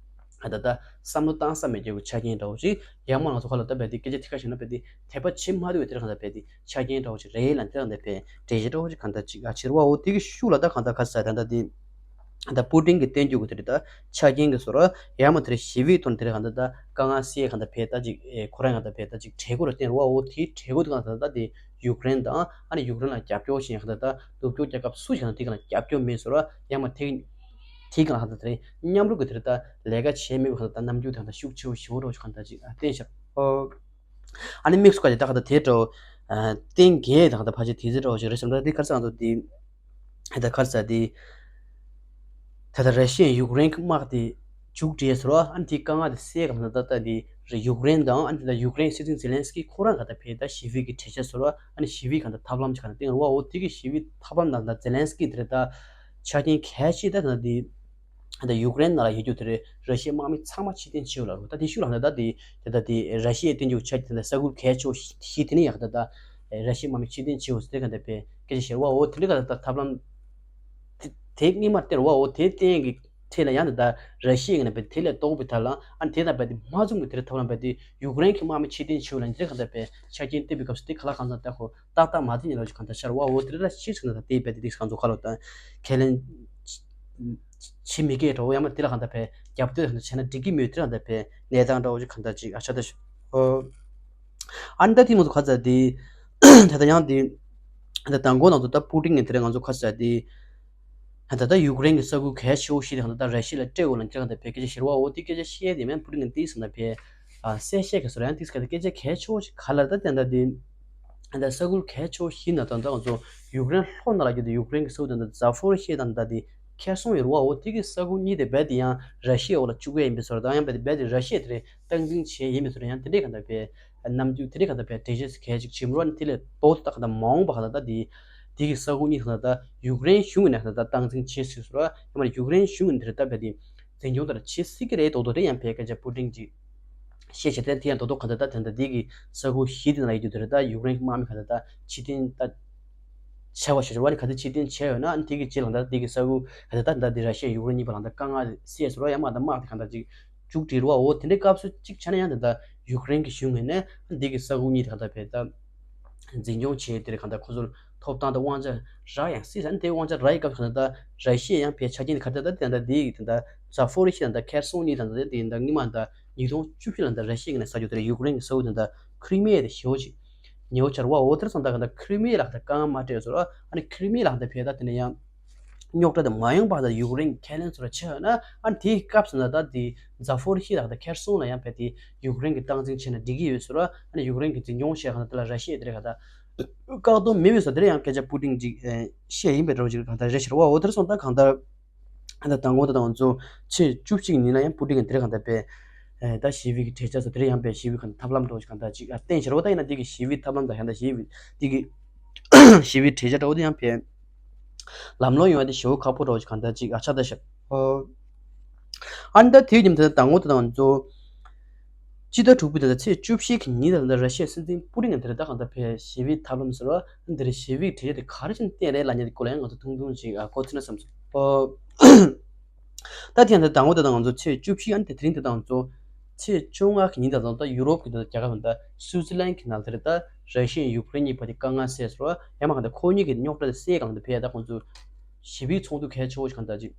ད་ད་བསམ་བློ་བཏང་ས་མེད་རྒྱུ་གི་ཆ་རྐྱེན་འདྲ་བོ་ཅིག་ཡང་མ་ང་ཚོ་ཁ་ལ་ད་བས་དེ་སྐད་ཆ་དེ་ཁ་ཤས་ན་བས་དེ་དད་པ་བྱེད་མ་ཐུབ་པའི་དེ་ར་གང་ལྟར་བས་དེ་ཆ་རྐྱེན་འདྲ་བོ་ཅིག་རེད་ལ་དེ་གང་ལྟར་བས་འགྲེལ་བཤད་འདྲ་བོ་ཅིག་གང་ལྟར་ཅིག་ཨ་ཕྱིར་བ་འོ་དེ་གི་ཤུགས་ལ་ད་གང་ལྟར་ཁ་ས་ད་ད་དེ། ད་པུ་ཏིན་གྱི་བསྟན་རྒྱུ་གི་དེ་རེད་ད་ཆ་རྐྱེན་གྱི་བཟོ་ར་ཡང་མ་དེ་རེད་ཞི་བའི་ཐོག་ནས་དེ་རེད་གང་ལྟར་ད་དཀའ་ངལ་སེལ་གང་ལྟར་བས་ད་ཅིག་ཨེ་ཁོ་རང་གང་ལྟར་བས་ད་ཅིག་གྲལ་སྒོ་ལ་བསྟན་རུ་བ་འོ་དེའི་གྲལ་སྒོ་དེ་གང་ལྟར་ད་དེ་ཡུཀ་རེན་དང་ཨ་ནི་ཡུཀ་རེན་ལ་རྒྱབ་སྐྱོར་བྱེད་གང་ལྟར་ད་ནུབ་ཕྱོགས་རྒྱལ་ཁབ་སུ་ཞིག་ན་དེ་གང་ལ་རྒྱབ་སྐྱོར་མེད་བཟོ་ར་ཡང་མ་དེ་དེ་གང་ལྟར་དེ་རེད་མཉམ་རུབ་ཀྱི་དེ་རེད་ད་ལས་ཀ་བྱས་མེད་པ་གང་ལྟར་ད་རྣམ་འགྱུར་དེ་གང་ལྟར་ཤུགས་ཆེ་བོ་ཞེ་བོ་རོ་ཞིག་གང་ལྟར་ཅིག་ཨ་བསྟན་ཤག་ཨོ། ཨ་ནི་དམིགས་སུ་བཀར་ཏེ་ད་ག་ད་དེ་འདྲ་བསྟན་རྒྱས་ད་ག་ད་ཕལ་ཆེར་དེ་ཚོ་འདྲ་བོ་ཞིག་རེད་བསམ། ད་དེ་ག་རེ་ཟེར་ང་ཚོ་དེ་ད་ག་རེ་ཟེར་དེ་ད་ད་ར་ཤི་ཡ་ཡུཀ་རེན་གྱི་དམག་དེ་མཇུག་སྒྲིལ་ཟེར་བ་ཨ་ནི་དེའི་དཀའ་ངལ་དེ་སེལ་ག་ད་ད་ད་དེ་རེད་ཡུཀ་རེན་དང་ཨ་ནི་ད་ཡུཀ་རེན་སྲིད་འཛིན་ཛེ་ལན་སི་ཀི་ཁོ་རང་ག་ད་ཕེ་ད་ཞི་བའི་གི་གྲོས་འཆར་ཟེར་བ་ཨ་ནི་ཞི་བའི་ག་ད་ཐབས་ལམ་ཅིག་ག་ད་བསྟན་རུ་བ་འོ་དེ་གི་ཞི་བའི་ཐབས་ལམ་ད་ད་ཛེ་ལན་སི་ཀི་དེ་རེད་ད་ཆ་རྐྱེན་གལ་ཆེ་ད་ད་དེ། ད་ཡུཀ་རེན་ནང་ལ་ཡོད་རྒྱུ་དེ་རེད་ར་ཤི་ཡའི་དམག་མི་ཚང་མ་ཕྱིར་འཐེན་བྱེད་དགོས་ལབ་རེད། ད་དེ་ཤུགས་ལ་ད་ད་དེ་ད་ད་དེ་ར་ཤི་ཡའི་བསྟན་རྒྱུ་ཆ་དེ་ད་ས་ཁུལ་གལ་ཆེ་བོ་ཞིག་དེ་ནི་ཡག་ད་ད་ར་ཤི་ཡའི་དམག་མི་ཕྱིར་འཐེན་བྱེད་དགོས་ཟེར་དེ་ག་ད་པའི་སྐད་ཆ་བཤད་བ་འོ་དེ་འདྲ་ག་ད་ད་ཐབས་ལམ་དེ་དེ་སྔོན་མ་སྟེར་བ་འོ་དེ་བསྟན་གི་ཐད་ལ་ཡང་ད་ད་ར་ཤི་ཡའི་ངོས་ནས་པའི་དེ་ལས་ལྡོག་པའི་ཐད་ལ་ཨ་ནི་དེ་ད་པའི་དེ་མ་བཟུང་གི་དེ་རེད་ཐབས་ལམ་པའི་དེ་ཡུཀ་རེན་གྱི་དམག་མི་ཕྱིར་འཐེན་བྱེད་དགོས་ལབ་དེ་ག་ད་པའི་ཆ་རྐྱེན་བསྟན་པའི་སྐབས་སུ་དེ་ག་ལ་གང་ཚང་ལྟ་ཁོ། ཏག་ཏག་མ་བསྟན་ཉེ་ལོ་ཞིག་གང་ལྟར་ཤར་བ་འོ་དེ་ལ་ཤེས་ཟིན་ན་ད་དེའི་བས་དེ་དེ་གང་ཚོ་ཁ་ལོ་ད་ཁས་ལེན་བྱེད་མི་དགོས་འགྲོ་ཡང་མ་དེ་ལ་གང་ལྟར་བས་རྒྱབ་སྟོད་གང་ལྟར་བྱས་ན་འགྲིག་གི་མེད་དེ་ལ་གང་ལྟར་བས་གནས་སྟངས་འདྲ་བོ་ཞིག་གང་ལྟར་ཅིག་ཨ་ཆ་ད་ཤོ་ཨ་ནི་ད་དེ་མ་ཚོ་ག་ཚ་དེ་ད་ད་ཡང་དེ་ད་དང་གོ་ནང་དུ་ད་པུ་ཏིན་ནས་དེ་རིང་ང་ཚོ་ག་ཚ་དེ། ད་ལྟ་ཡུཀ་རེན་གྱི་ས་ཁུལ་གལ་ཆེ་བོ་ཞིག་དེ་གང་ལྟར་ར་ཤི་ཡ་ལ་སྤྲད་འོ་ལ་འདི་གང་ལྟར་བས་སྐད་ཆ་བཤད་བ་འོ་དེ་སྐད་ཆ་བཤད་དེ་མིན་པུ་ཏིན་གྱིས་དེ་ཟེར་ན་བས་གསལ་བཤད་ག་ཟེར་ཡང་དེ་སྐད་ཆ་གལ་ཆེ་བོ་ཞིག་ག་ལ་ད་དེ་འདྲ་དེ་ད་ས་ཁུལ་གལ་ཆེ་བོ་ཞིག་ན་ད་ད་ང་ཚོ་ཡུཀ་རེན་ལྷོ་ན་ལ་གི་དེ་ཡུཀ་རེན་གྱི་ས་ཁུལ་དེ་འདྲ་ཛ་ཕོ་རི་ཤི་ཡ་དང་ད་དེ་ཁེར་སོང་ཡོད་རེད་བ་འོ་དེ་གི་ས་ཁུལ་གཉིས་དེ་རྦད་དེ་ཡང་ར་ཤི་ཡའི་འོག་ལ་བཅུག་གི་ཡིན་པའི་བཟོ་འདྲ་དང་ཡང་རྦད་དེ་རྦད་དེ་ར་ཤི་ཡ་དེ་རེད་སྟངས་འཛིན་བྱས་ཡིན་པའི་བཟོ་འདྲ་ཡང་དེ་འདྲས་གང་ལྟར་བས་རྣམ་འགྱུར་དེ་འདྲས་གང་ལྟར་བས་འགྲེལ་བཤད་གལ་ཆེ་ཞིག་བྱེད་མི་རོགས་ནི་དེ་ལས་ལྡོག་ཏུ་ད་གང་ལྟར་མ་འོངས་པ་གང་ལྟར་ད་དེ་དེ་གི་ས་ཁུལ་གཉིས་གང་ལྟར་ད་ཡུཀ་རེན་གཞུང་གི་ནས་གང་ལྟར་ད་སྟངས་འཛིན་བྱེད་སྲིད་བཟོ་འདྲ་ཡང་མ་ཡུཀ་རེན་གཞུང་གི་དེ་རེད་ད་རྦད་དེ་འཛིན་སྐྱོང་ལྟར་བྱེད་སྲིད་ཀྱི་རེད་མདོག་མདོག་དེ་ཡང་བས་སྐད་ཆ་པུ་ཏིན་གྱིས། ཤེས་བྱ་དེ་དེ་ཡང་རྡོག་རྡོག་ག་ད་ལྟ་དེ་འདྲ་འདི་གི་ས་ཁུལ་བཞི་དེ་ན་ཡོད་རྒྱུ་དེ་རེད་ད་ཡུཀ་རེན་གྱི་དམག་མི་ག་ད་ལྟ་ཕྱིར་འཐེན་ད་བྱ་བ་ཞིག་རེད་བ་ནི་ག་ད་ཕྱིར་འཐེན་བྱས་ཡོད་ན་ཨ་ནི་དེ་གི་རྗེས་ལ་ད་འདི་གི་ས་ཁུལ་ག་ད་ལྟ་ད་འདི་ར་ཤི་ཡ་ཡུཀ་རེན་གཉིས་བར་ལ་ད་དཀའ་ངལ་སེལ་ཟེར་བ་ཡང་མ་ད་དམག་དེ་ག་ད་ཅིག་མཇུག་སྒྲིལ་བ་འོ་དེ་འདྲའི་སྐབས་སུ་གཅིག་ཆ་ན་ཡང་ད་ད་ཡུཀ་རེན་གྱི་གཞུང་ངོས་ནས་ཨ་འདི་གི་ས་ཁུལ་གཉིས་དེ་ག་ད་བས་ད། འཛིན་སྐྱོང་བྱས་དེར་གང་ལྟར་ཁོ་ཚོར་ཐོབ་ཐང་དང་དབང་ཆ་རག་ཡང་སྲིད་ཟེར་ན་དེ་དབང་ཆ་རག་ཡི་སྐབས་གང་ལྟར་ར་ཤི་ཡ་ཡང་ཕའི་ཆ་རྐྱེན་ག་ལྟར་ད་དེ་འདྲ་དེ་ཡི་དེ་འདྲ་ཛ་ཕོ་རི་ཤི་ཡ་འདྲ་ཁེར་སོང་གཉིས་དང་འདྲ་དེ་འདྲ་སྔོན་མ་འདྲ་ཉིས་སྟོང་བཅུ་བཞི་ལ་འདྲ་ར་ཤི་ཡ་ངོས་ནས་ས་ཆ་དེར་ཡུཀ་རེན་གྱི་ས་ཁུལ་དེ་འདྲ་ཁི་རི་མི་ཡ་དེ་ཞེ་བོ་ཅིག་ཉེ་བོ་ཆར་བ་འོ་དེར་སོང་ད་གང་ལྟར་ཁི་རི་མི་ཡ་ལ་གང་ལྟར་དཀའ་ངལ་མ་སྤྲད་བཟོ་ར་ཨ་ནི་ཁི་རི་མི་ཡ་ལ་གང་ལྟར་ཕའི་ད་དེ་འདྲ་ཡང་། རྙོག་དྲ་དེ་མ་ཡོང་བ་དང་ཡུཀ་རེན་གྱི་ཁས་ལེན་ཚོར་བ་ཆེ་བ་ན། ཨ་ནི་དེའི་སྐབས་སུ་ན་ད་དེ་ཛ་ཧྥོ་རི་ཧི་དང་ད་ཁེར་སོང་ལ་ཡང་བས་དེ་ཡུཀ་རེན་གྱི་སྟངས་འཛིན་བྱས་ན་འགྲིག་གི་ཡོད་ཟེར་བ། ཨ་ནི་ཡུཀ་རེན་གྱི་འཛིན་སྐྱོང་བྱས་གང་ལྟར་ལ་ར་ཤི་ཡ་དེ་རེད་ག་ད་བཀག་སྡོམ་མེད་པའི་སོ་དེ་རེད། ཡང་སྐད་ཆ་པུ་ཏིན་གྱིས་བཤད་ཡིན་པའི་འདྲ་བོ་ཅིག་གང་ལྟར་རེད་ཟེར་བ། འོ་དེར་སོང་ད་གང་ལྟར། ཨ་ད་དང་པོ་ད་དང་ཚོ་ཚེས་བཅུ་གཅིག་ཉིན་ལ་ཡང་པུ་ཏིན་གྱིས་དེ་རིང་གང་ལྟར་པས། ཨེ་ད་ཞི་བའི་གི་གྲོས་འཆར་སོ་དེ་རིང་ཡང་པས་ཞི་བའི་གང་ལྟར་ཐབས་ལམ་འགྲོ་ཞིག་གང་ལྟར་ཅིག་ཨ་བསྟན་ཤར་བ་ད་ཡིན་ན་དེ་གི་ཞི་བའི་ཐབས་ལམ་དང་ཡང་ད་ཞི་བའི་དེ་གི་ཞི་བའི་གྲོས་འཆར་འདྲ་བོ་དེ་ཡང་པས་ལམ་ལྷོང་ཡོང་བ་དེ་ཞེ་པོ་ཁག་པོ་འགྲོ་ཞིག་གང་ལྟར་ཅིག་ཨ་ཆགས་ད་ཤག་ཨོ། ཨ་ནི་ད་དེའི་ཉིན་དེ་དང་པོ་ད་དང་ཚོ། སྤྱི་ཟླ་དྲུག་པའི་ད་ལྟ་ཚེས་བཅུ་བཞི་གི་ཉིན་ད་ལྟ་ར་ཤི་ཡའི་སྲིད་འཛིན་པུ་ཏིན་གྱིས་དེ་རིང་ད་གང་ལྟར་པས་ཞི་བའི་ཐབས་ལམ་ཟེར་བ། འདིར་ཞི་བའི་གྲོས་འཆར་དེ་ག་རེ་བྱས་ནས་བསྟན་རེད་ལབ་མཁན་དེ་སྐོར་ལ་ཡང་ང་ཚོ་ཐུང་ཐུང་ཅིག་ཨ་གོ་ཐུབ་ན་བསམ་སོང་། ཨོ། ད་དེ་ཡང་ད་དང་པོ་ད་ང་ཚོ་ཚེས་བཅུ་བཞི་ཨ་ནི་དེ་དེ་རིང་ད་དང་ཚོ་ཚེས་བཅོ་ལྔ་གི་ཉིན་ད་དང་ད་ཡུ་རོབ་ཀྱི་ད་རྒྱལ་ཁབ་ད་སུའུ་ཙི་ལན་གྱི་ནང་དེར་ད་ར་ཤི་ཡ་ཡུཀ་རེན་གཉིས་བར་གྱི་དཀའ་ངལ་སེལ་ཟེར་བ་ཡང་མ་གང་ད་ཁོ་གཉིས་ཀྱི་རྙོག་དྲ་དེ་སེལ་གང་ད་ཕེ་ད་ཁོང་ཚོ་ཞི་བའི་ཚོགས་འདུ་གལ་ཆེ་བོ་ཞིག་གང་ད་ཅིག་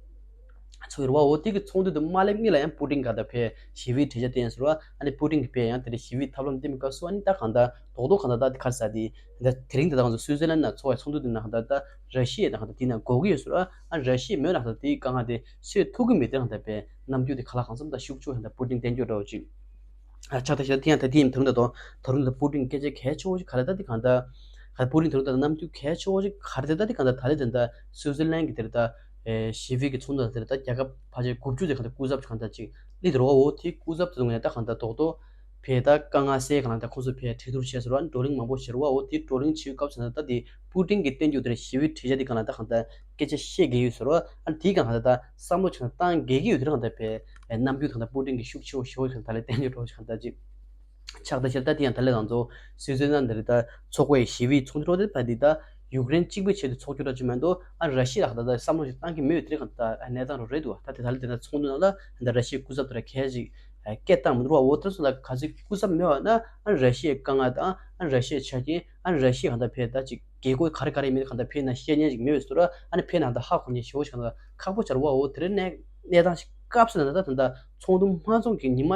ཚོགས་ཡོད་རེད་བ། འོ་དེ་གི་ཚོགས་འདུ་དེ་མ་སླེབས་སྔོན་ལ་ཡང་པུ་ཏིན་ག་ད་ཕེ་ཞི་བའི་གྲོས་འཆར་བསྟན་ཟེར་བ། ཨ་ནི་པུ་ཏིན་གི་ཕེ་ཡང་དེ་རིང་ཞི་བའི་ཐབས་ལམ་བསྟན་པའི་སྐབས་སུ་ཨ་ནི་ད་གང་ད་རྡོག་རྡོག་གང་ད་ད་དེ་ག་རེ་ཟེར་དེ་ད་དེ་རིང་ད་ད་གང་ཚོ་སུའུ་ཙི་ལན་ན་ཚོགས་པའི་ཚོགས་འདུ་དེ་ན་གང་ད་ད་ར་ཤི་ཡ་ད་གང་ད་དེ་ན་འགོག་གི་ཡོད་ཟེར་བ། ཨ་ནི་ར་ཤི་ཡ་མོས་ན་གང་ད་དེའི་དཀའ་ངལ་དེ་སེལ་ཐུབ་ཀྱི་མེད་དེ་གང་ད་ཕེ་རྣམ་འགྱུར་དེ་ག་ལ་གང་འཚམ་ད་ཤུགས་ཆེ་བོ་ད་པུ་ཏིན་བསྟན་རྒྱུ་འདྲ་བོ་ཅིག་ཨ་ཆགས་ད་ཤག་དེ་ཡང་ད་དེ་ཡིན་ད་རུང་ད་དོ་ད་རུང་ད་པུ་ཏིན་སྐད་ཆ་གལ་ཆེ་བོ་ཞིག་ག་རེ་ད་དེ་གང་ད་ག་པུ་ཏིན་ད་རུང་ད་རྣམ་འགྱུར་གལ་ཆེ་བོ་ཞིག་ག་རེ་ད་ད་དེ་གང་ད་ད་ལེ་དེ་ད་སུའུ་ཙི་ལན་གི་དེ་ད་ཨེ་ཞི་བའི་གི་ཚོགས་འདུ་དེ་ད་རྒྱལ་ཁབ་ཕལ་ཆེར་དགུ་བཅུ་དེ་གང་ད་སྐུ་ཚབ་གང་ད་ཅིག་ལི་དེ་རོ་འོ་དེ་སྐུ་ཚབ་དེ་ཚོ་ངས་ད་གང་ད་རྡོག་རྡོག་ཕེ་ད་དཀའ་ངལ་སེལ་གང་ད་ཁོང་ཚོ་ཕེ་གྲོས་བསྡུར་བྱས་ཟེར་བ་བགྲོ་གླེང་མང་པོ་བྱས་རེད་བ། འོ་དེ་བགྲོ་གླེང་བྱེད་སྐབས་སུ་ད་ད་དེ་པུ་ཏིན་གི་བསྟན་རྒྱུ་དེ་ཞི་བའི་གྲོས་འཆར་དེ་གང་ད་ད་གང་ད་སྐད་ཆ་བཤད་གི་ཡོད་ཟེར་བ། ཨ་དེ་གང་ད་ད་བསམ་བློ་ཆེན་བཏང་གི་གི་ཡོད་དེ་གང་ད་ཕེ་རྣམ་འགྱུར་གང་ད་པུ་ཏིན་གི་ཤུགས་ཆེ་བོ་ཞེ་བོ་ཞིག་གང་ད་ལེ་བསྟན་རྒྱུ་འདྲ་བོ་ཞིག་གང་ད་ཅིག་ཆགས་ད་ཤག་ད་དེ་ཡང་ད་ལེ་ང་ཚོ་སུའུ་ཙི་ལན་འདིར་ད་ཚོགས་པའི་ཞི་བའི་ཚོགས་འདུ་འགྲོ་དེ་ཕ་འདི་ད་ཡུཀ་རེན་གཅིག་པུའི་ཆེད་དུ་ཚོགས་རྒྱུ་འདྲ་ཅིག་མེད་འདུག་ཨ་ར་ཤི་ཡ་ལ་ད་ད་བསམ་བློ་ཞིག་བཏང་གི་མེད་དེ་གང་ད་གནས་སྟངས་རོ་རེད་འདུག་ད་དེ་ད་ལེ་དེ་ད་ཚོགས་འདུ་ནང་ལ་ད་ར་ཤི་ཡའི་སྐུ་ཚབ་དེ་ར་གལ་ཅིག་སྐད་བཏང་མི་འདུག་བ། འོ་དེ་སོང་ད་ག་ཚོད་སྐུ་ཚབ་མེད་བ་ན་ཨ་ར་ཤི་ཡའི་དཀའ་ངལ་དང་ཨ་ར་ཤི་ཡའི་ཆ་རྐྱེན་ཨ་ར་ཤི་ཡ་གང་ད་ཕེ་ད་ཅིག་རྒྱལ་སྒོ་ག་རེ་ག་རེ་མེད་གང་ད་ཕེ་ན་བཤད་ཉན་ཅིག་མེད་པའི་ཟུར་ཨ་ནི་ཕེ་ན་ད་ཧ་གོ་ཉན་ཞེ་བོ་ཞིག་གང་ད་ཁག་པོ་ཆགས་རེད་བ། འོ་དེ་རེད་གནས་གནས་སྟངས་ཤིག་སྐབས་སུ་ན་ད་ད་ད་ཚོགས་འདུ་མ་འཚོགས་ཀྱི་ཉི་མ་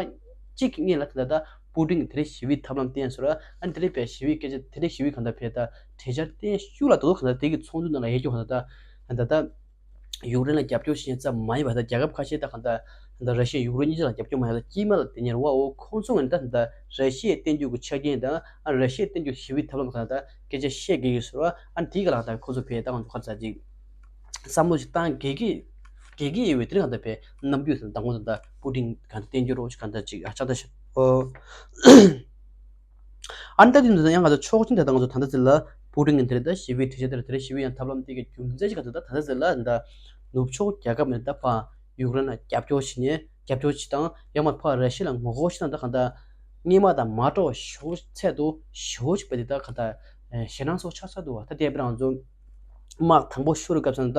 གཅིག་གི་སྔོན་ལ་ད་ད་ད་པུ་ཏིན་གྱིས་དེ་རིང་ཞི་བའི་ཐབས་ལམ་བསྟན་ཟེར་བ། ཨ་ནི་དེ་རིང་བས་ཞི་བའི་སྐད་ཆ་དེ་རིང་ཞི་བའི་གང་ལྟར་བས་ད་གྲོས་འཆར་བསྟན་ཤུགས་ལ་དོ་དོ་གང་ལྟར་དེ་གི་ཚོགས་འདུ་ནང་ལ་ཡོད་རྒྱུ་གང་ལྟར་ད་ད་ད་ཡུཀ་རེན་ལ་རྒྱབ་སྐྱོར་བྱེད་མཁན་ཙམ་མ་ཡིན་པར་ད་རྒྱལ་ཁབ་ཁ་ཤས་ད་གང་ལྟར་ད་ར་ཤི་ཡ་ཡུཀ་རེན་གཉིས་ཆ་ལ་རྒྱབ་སྐྱོར་མ་ཡིན་པར་དཀྱིལ་མ་ལ་དེ་ཉེར་བ་འོ་ཁོང་ཚོ་ངོས་ནས་ད་ད་ར་ཤི་ཡའི་བསྟན་རྒྱུ་གི་ཆ་རྐྱེན་དང་ཨ་ར་ཤི་ཡའི་བསྟན་རྒྱུ་ཞི་བའི་ཐབས་ལམ་གང་ལྟར་སྐད་ཆ་བཤད་དགོས་ཡོད་ཟེར་བ། ཨ་ནི་དེ་ག་ལ་ད་ཁོང་ཚོ་བས་ད་ང་ཚོ་ཁ་ཚ་ཅིག་བསམ་བློ་ཞིག་བཏང་དགོས་ཀྱི་དགོས་ཀྱི་ཡོད་པའི་དེ་རིང་གང་ལྟར་བས་རྣམ་འགྱུར་དང་དང་པོ་དང་ད་པུ་ཏིན་གང་ལྟར་བསྟན་རྒྱུ་རོགས་ཞིག་གང་ལྟར་ཅིག་ཨ་ཆགས་ད་ཤག་ཨོ། ཨ་ནི་ད་དེ་འདི་ཡང་ང་ཚོ་ཕྱོགས་གཅིག་ད་ད་ང་ཚོ་ད་ལྟ་ཟེར་ལ་པུ་ཏིན་གྱིས་དེ་རིང་ད་ཞི་བའི་གྲོས་འཆར་དེར་དེ་རིང་ཞི་བའི་ཡང་ཐབས་ལམ་དེ་གའི་རྒྱུ་མཚན་ཞིག་གང་ལྟར་ད་ད་ལྟ་ཟེར་ལ་ད་ནུབ་ཕྱོགས་རྒྱལ་ཁབ་ནས་ད་ཕ་ཡུཀ་རེན་ལ་རྒྱབ་སྐྱོར་བྱེད་ཉེ་རྒྱབ་སྐྱོར་བྱེད་སྟངས་ཡང་མ་ཕ་ར་ཤི་ཡ་ལ་ངོ་རྒོལ་བྱེད་སྟངས་ད་གང་ལྟར་སྔོན་མ་དང་མ་འདྲ་བ་ཞེ་པོ་ཚད་དུ་ཞེ་པོ་ཞིག་བས་དེ་ད་གང་ལྟར་ཞེད་སྣང་ཚ་པོ་ཆགས་ཚར་འདུག་བ། ད་དེ་དཔེར་ན་ང་ཚོ་དམག་དང་པོ་ཤོར་བའི་སྐབས་སུ་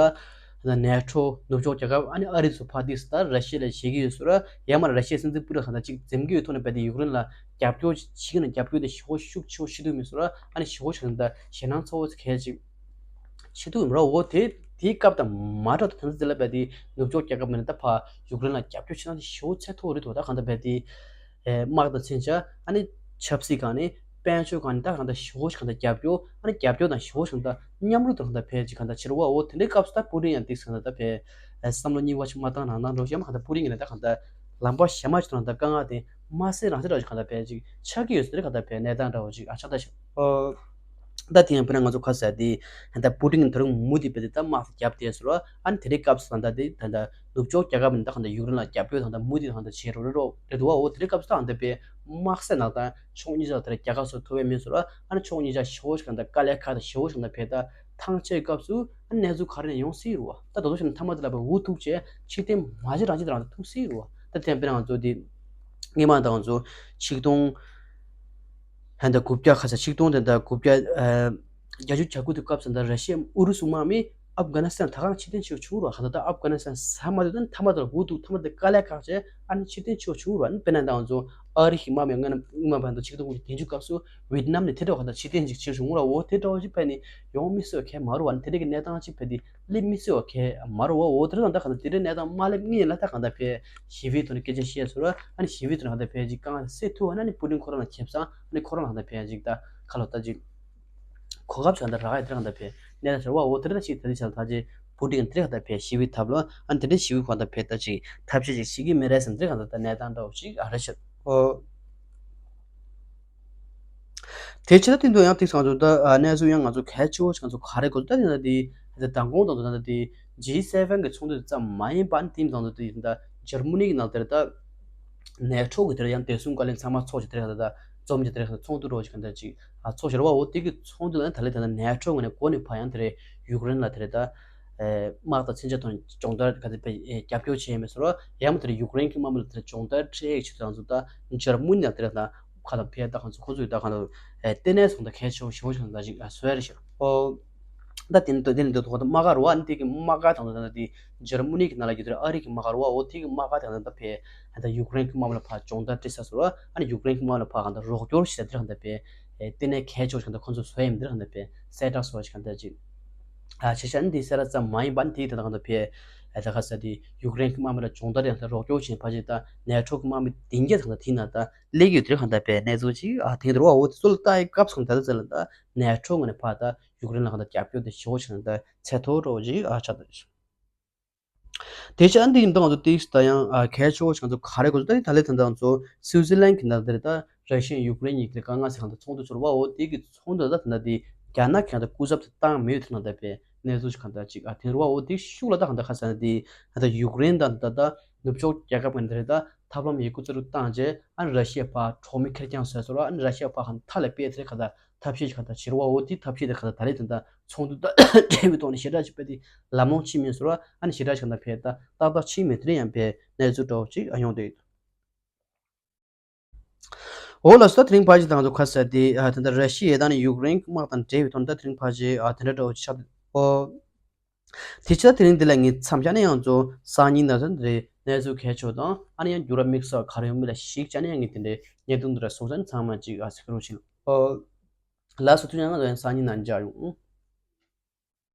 ད་ནེ་ཊོ་ནུབ་ཕྱོགས་རྒྱལ་ཁབ་ཨ་ནི་ཨ་རི་ཚོ་ཕ་དེ་ད་ར་ཤི་ཡ་ལ་བྱེད་ཀྱི་ཡོད་ཟེར་བ། ཡང་མ་ར་ཤི་ཡའི་སྲིད་འཛིན་པུ་ཏིན་གང་ལྟར་ཅིག་འཛེམ་གྱི་ཡོད་ཐོག་ནས་བས་དེ་ཡུཀ་རེན་ལ་རྒྱབ་སྐྱོར་བྱེད་ཀྱི་ན་རྒྱབ་སྐྱོར་དེ་ཞེ་པོ་ཤུགས་ཆེ་བོ་བྱེད་ཐུབ་མེད་ཟེར་བ། ཨ་ནི་ཞེ་པོ་ཞིག་ད་ཞེད་སྣང་ཚ་པོ་གལ་ཅིག་བྱེད་ཐུབ་ཡིན་ར། འོ་དེ་དེའི་སྐབས་དང་མ་འདྲ་ད་ད་ལྟ་ལ་བས་དེ་ནུབ་ཕྱོགས་རྒྱལ་ཁབ་མི་སྣ་ད་ཕ་ཡུཀ་རེན་ལ་རྒྱབ་སྐྱོར་བྱེད་སྟངས་དེ་ཞེ་པོ་ཚད་མཐོ་བོ་རེད་འདུག་ད་གང་ལྟར་བས་དེ་དམག་དང་མཚོན་ཆ་ཨ་ནི་ཆབ་སྲིད་སྒང་ནས་དཔལ་འབྱོར་སྒང་ནས་ད་གང་ལྟར་ཞེ་པོ་ཞིག་གང་ལྟར་རྒྱབ་སྐྱོར་ཨ་ནི་རྒྱབ་སྐྱོར་དང་ཞེ་པོ་ཞིག་གང་ལྟར་མཉམ་རུབ་དང་གང་ལྟར་བས་ཅིག་གང་ལྟར་བྱེད་རོགས། འོ་དེ་འདྲའི་སྐབས་སུ་ད་པུ་ཏིན་ཡང་དེ་གང་ལྟར་ད་བས་བསམ་བློ་གཉིས་པ་ཞིག་མ་བཏང་ནང་ནང་འགྲོ་ཞིག་ཡང་མ་གང་ལྟར་པུ་ཏིན་ཡིན་ན་ད་གང་ལྟར་ལམ་པ་གཞན་མ་ཞིག་དང་ད་དཀའ་ངལ་དེ་མ་སེལ་རང་སེལ་འདྲ་བོ་ཞིག་གང་ལྟར་བས་ཅིག་ཆགས་ཀྱི་ཡོད་ཟེར་གང་ལྟར་བས་གནས་སྟངས་འདྲ་བོ་ཞིག་ཨ་ཆགས་ད་ཞིག་ཨོ། ད་དེ་ཡང་དཔེར་ན་ང་ཚོ་ཁ་ཟེར་དེ་ད་པུ་ཏིན་གྱིས་ད་རུང་མུ་མཐུད་བས་དེ་ད་དམག་རྒྱབ་བསྡད་ཟེར་བ། ཨ་ནི་དེ་རིང་སྐབས་སུ་ད་ལྟ་དེ་ད་ལྟ་ནུབ་ཕྱོགས་རྒྱལ་ཁབ་ནས་ད་གང་ལྟར་ཡུཀ་རེན་ལ་རྒྱབ་སྐྱོར་ད་ལྟ་མུ་མཐུད་ད་ལྟ་བྱེད་རོགས་རེད་རོགས་རེད་འདུག་བ། འོ་དེ་རིང་སྐབས་སུ་ད་ད་ལྟ་བས་དམག་སེལ་ནང་ད་ཕྱོགས་གཉིས་ཆ་ལ་དེ་རིང་རྒྱལ་ཁ་སོགས་ཐོབ་ཡ་མེད་ཟེར་བ། ཨ་ནི་ཕྱོགས་གཉིས་ཆ་ཞེ་པོ་ཞིག་གང་ལྟར་དཀའ་ལས་ཁག་དང་ཞེ་པོ་ཞིག་གང་ལྟར་བས་ད་ཐང་ཆད་སྐབས་སུ་ཨ་ནི་གནས་ཚུལ་ག་རེ་ནས་ཡོང་སྲིད་རེད་བ། ད་ད་དུང་བྱས་ན་མཐའ་མ་དེ་ལ་བས་འུ་ཐུག་བྱས་ཕྱིར་འཐེན་མ་བྱེད་རང་བྱེད་དེ་རང་ཐུག་སྲིད་རེད་བ། ད་དེ་ཡང་དཔེར་ན་ང་ཚོ་དེ་སྔོན་མ་ད་ང་ཚོ་ཆིག་སྟོང་ད་ལྟ་དགུ་བརྒྱ་ཁ་ཚ་ཆིག་སྟོང་དེ་ད་དགུ་བརྒྱ་ཨ་བརྒྱད་ཅུ་གྱ་དགུ་དེ་སྐབས་སུ་ད་ར་ཤི་ཡ་ཨུ་རུ་སུ་དམག་མི་ཨབ་གྷ་ནི་སི་ཐན་ད་གང་ཕྱིར་འཐེན་བྱེད་དགོས་བྱུང་ར། ག་ད་ད་ཨབ་གྷ་ནི་སི་ཐན་ཟ་མ་དུས་ད་མཐའ་མ་དེ་ལ་འུ་ཐུག་མཐའ་མ་དེ་དཀའ་ལས་ཁག་བྱས་ཨ་ནི་ཕྱིར་འཐེན་བྱེད་དགོས་བྱུང་ར། ཨ་ནི་དཔེར་ན་ད་ང་ཚོ་ཨ་རི་གི་དམག་མི་སྔ་ན་སྔོན་མ་བར་དུ་ཆིག་སྟོང་དགུ་བརྒྱ་བདུན་ཅུ་སྐབས་སུ་ཝེ་ཏི་ནམ་ནས་དེ་འདྲ་བ་ག་ད་ཕྱིར་འཐེན་ཅིག་བྱེད་དགོས་ར། འོ་དེ་འདྲ་བ་ཅིག་ཕ་ནི་ཡོང་མི་སྲིད་པ་གལ་མ་རེད་བ། ཨ་ནི་དེ་འདྲ་གི་གནས་སྟངས་ཅིག་ཕ་དེ་སླེབས་མི་སྲིད་པ་གལ་མ་རེད་བ། འོ་དེ་རེད། ད་ལྟ་གང་ལྟར་དེ་འདྲའི་གནས་སྟངས་མ་སླེབས་སྔོན་ལ་ད་གང་ལྟར་བས་ཞི་བའི་ཐོག་ནས་སྐད་ཆ་བཤད་ཟེར་བ། ཨ་ནི་ཞི་བའི་ཐོག་ནས་གང་ལྟར་བས་ཅིག་དཀའ་ངལ་སེལ་ཐུབ་པ་ན་ནི་པུ་ཏིན་ཁོ་རང་ལ་ཁེ་བཟང་། ཨ་ནི་ཁོ་རང་ལ་གང་ལྟར་བས་ཅིག་ད་ཁ་ལོ་ད་ཅིག་གོ་སྐབས་ཅིག་གང་ལྟར་རག་ཡ་དེ་རེད། གང་ལྟར་བས་གནས་སྟངས་ཟེར་བ། འོ་དེ་རེད། ད་ཅིག་ད་ཅིག་བྱས་ད་ཅིག་ པུ་ཏིན་དེ་རིང་ད་ཕེ་ཞི་བའི་ཐབས་ལ་ཨ་ནི་དེ་འདྲའི་ཞི་བའི་ཁོ་ད་ཕེ་ད་ཅིག་ཐབས་ཤེས་ཅིག་བྱེད་ཀྱི་མེད་རེད་ཟེར་དེ་རིང་ད་གནས་སྟངས་འདྲ་བོ་ཅིག་ཨ་རེད་ཤག་ཨོ། དེ་ཕྱི་ད་དེ་འདུག་ཡང་ཏིག་སང་ཚོ་ད་གནས་ཚུལ་ཡང་ང་ཚོ་གལ་ཆེ་བོ་ཞིག་ང་ཚོ་ག་རེ་གོ་ད་དེ་ན་དེ་ད་མདང་དགོང་དང་དུ་ད་དེ་ཇི་སེ་ཝེན་གི་ཚོགས་འདུ་ཙམ་མ་ཡིན་པ་ནི་དེ་དང་དུ་དེ་ད་འཇར་མ་ནི་གི་ནང་དེར་ད་ནེ་ཊོ་གི་དེར་ཡང་བདེ་སྲུང་བཀའ་བློན་ཚང་མ་ཚོགས་ཀྱི་དེར་ད་ད་འཛོམས་ཀྱི་དེར་ཚོགས་འདུ་རོགས་ཞིག་ག་ད་ཅིག་ཚོགས་ཞེས་ར་བ་འོ་དེ་གི་ཚོགས་འདུ་ལ་ད་ལེ་ད་ད་ནེ་ཊོ་ངོས་ནས་འགོ་ནས་ཕ་ཡང་དེ་རེད་ཡུཀ་རེན་ལ་དེ་རེད་ད། དམག་དང་མཚོན་ཆ་དང་སྦྱོང་བརྡར་ག་ཚོད་པའི་རྒྱབ་སྐྱོར་བྱས་མེད་ཟེར་བ་ཡང་མ་དེར་ཡུཀ་རེན་གྱི་དམག་མི་ལ་དེར་སྦྱོང་བརྡར་སྤྲད་ཡག་ཆེད་དུ་ང་ཚོ་ད་འཇར་མ་ནི་ལ་དེར་ད་ཁ་ལ་ཕེ་ད་ཁོང་ཚོ་ཁོང་ཚོས་ད་ཁ་ལ་ལྟེ་གནས་སོང་ད་གལ་ཆེ་བ་ཞེ་བོ་ཞིག་ད་ཅིག་བཟོ་ཡ་རེད་ཤག་ཨོ། ད་དེ་ནི་དེ་ནི་དེ་ཐོག་ད་དམག་སྒར་བ་ནི་དེ་གི་དམག་སྒར་དང་ད་དེ་འཇར་མ་ནི་གི་ནང་ལ་ཡོད་དེར་ཨ་རི་གི་དམག་སྒར་བ་འོ་དེ་གི་དམག་སྒར་དང་ད་ཕེ་ད་ཡུཀ་རེན་གྱི་དམག་མི་ལ་ཕ་སྦྱོང་བརྡར་སྤྲད་ས་ཟེར་བ་ཨ་ནི་ཡུཀ་རེན་གྱི་དམག་མི་ལ་ཕ་གང་ད་རོགས་སྐྱོར་ཞིག་ད་དེར་གང་ད་ཕེ་ལྟེ་གནས་གལ་ཆེ་བ་ཞིག་ད་ཁོང་ཚོ་བཟོ་ཡ་མི་དེར་གང་ད་ཕེ་གསལ་བསྒྲགས་ཟེར་བ་ཞིག་གང་ད་ཅིག་ཨ་བྱས་ཙང་འདི་གསལ་བསྒྲགས་ཙམ་མ་ཡིན་པ་ནི་དེའི་ད་ལྟ་གང་ལྟར་ཕེ་ད་ག་ས་དེ་ཡུཀ་རེན་གྱི་དམག་མི་ལ་སྦྱོང་བརྡར་ཡང་ད་རོགས་སྐྱོར་བྱས་ཕ་ཆེ་ད་ནེ་ཊོ་གི་དམག་མི་བདུན་བརྒྱ་ད་ད་དེའི་ནང་ད་སླེབས་ཡོད་དེ་གང་ལྟར་ཕེ་གནས་ཚུལ་ཅིག་ཨ་དེང་དུ་རོ་འོ་དེ་ཚོ་ལ་ལྟ་ཡི་སྐབས་སུ་གང་ལྟར་ཙམ་ལ་ད་ནེ་ཊོ་ངོས་ནས་ཕ་ད་ཡུཀ་རེན་ལ་གང་ལྟར་རྒྱབ་སྐྱོར་དེ་ཞེ་བོ་ཞིག་ད་ཚད་མཐོ་རོ་ཅིག་ཨ་ཆགས་ད། དེ་ཆ་འདི་ཡིན་མདོག་ང་ཚོ་ཏིག་ད་ཡང་གལ་ཆེ་བོ་ཞིག་ང་ཚོ་ག་རེ་གོ་ཚོད་ད་ད་ལེ་ད་ད་ང་ཚོ་སུའུ་ཙི་ལན་གྱི་ནང་དེར་ད་ར་ཤི་ཡ་ཡུཀ་རེན་གཉིས་ཀྱི་དཀའ་ངལ་ཟེར་གང་ད་ཚོགས་འདུ་ཚོར་བ་འོ་དེ་གི་ཚོགས་འདུ་ད་ད་ད་དེ་རྒྱ་ནག་གི་ད་སྐུ་ཚབ་དེ་བཏང་མེད་ཡོད་དེ་ན་ད་པའི་གནས་ཚུལ་ཞིག་གང་ད་ཅིག་ཨ་དེ་རུ་བ་འོ་དེ་ཤུགས་ལ་ད་གང་ད་ཁ་ས་ན་དེ་ད་ད་ཡུཀ་རེན་ད་ད་ད་ནུབ་ཕྱོགས་རྒྱལ་ཁབ་གང་དེ་རེད་ད་ཐབས་ལམ་ཡི་སྐུ་ཚབ་རུ་བཏང་རྗེས་ཨ་ནི་ར་ཤི་ཡ་ཕ་གྲོགས་མི་ཁེར་རྐྱང་བཟོས་ཚོར་བ་ཨ་ནི་ར་ཤི་ཡ་ཕ་གང་ཐ་ལ་པའི་དེ་གང་ད་ཐབས་ཤེས་ཤིག་ག་ད་བྱེད་རོགས་འོ་དེ་ཐབས་ཤེས་དེ་ག་ད་ད་རེས་དེ་འདྲ་ཚོགས་འདུ་ད་སྤྲད་པའི་ཐོག་ནས་ཞེ་དྲག་ཅིག་དཔེ་དེ་ལམ་ལྷོང་ཕྱིན་མིན་ཟེར་བ་ཨ་ནི་ཞེ་དྲག་ཅིག་ག་ད་ཕེ་ད་ཏག་ཏག་ཕྱིན་མེད་དེ་རེད་ཡང་ཕེ་གནས་ཚུལ་འདྲ་བོ་ཅིག་ཨ་ཡོང་བསྡད་ཡོད། འོ་ལགས་སོ་ད་དེ་རིང་ཕལ་ཆེར་ད་ང་ཚོ་ཁ་གསལ་དེ་ཨ་དེ་འདྲ་ར་ཤི་ཡའི་དང་ནི་ཡུཀ་རེན་དམག་དང་འབྲེལ་བའི་ཐོག་ནས་ད་དེ་རིང་ཕལ་ཆེར་ཨ་དེ་འདྲ་འདྲ་བོ་ཅིག་ཆགས་འདུག་ཨོ། དེ་ཕྱིར་དེ་རིང་འདི་ལ་ངས་མཚམས་བཞག་ནས་ཡང་ཚོ་སང་ཉིན་ན་ཚོ་འདི་རེད་གནས་ཚུལ་གལ་ཆེ་བ་དང་ཨ་ནི་ཡང་འགྱུར་བ་དམིགས་བསལ་ག་རེ་ཡོང་མིན་ལ་གཞིགས་བྱས་ནས་ཡང་ངས་དེ་འདྲའི་བརྙན་ཐུང་འདི་འདྲ་བཟོ་ཚར་ནས་ཚང་མ་ཅིག་ཨ་ཟེར་གི་རོགས་བྱེད། ཨོ། ལགས་སོ་ཐུགས་རྗེ་གནང་། ང་ཚོ་ཡང་སང་ཉིན་ན་མཇལ་ཡོང་།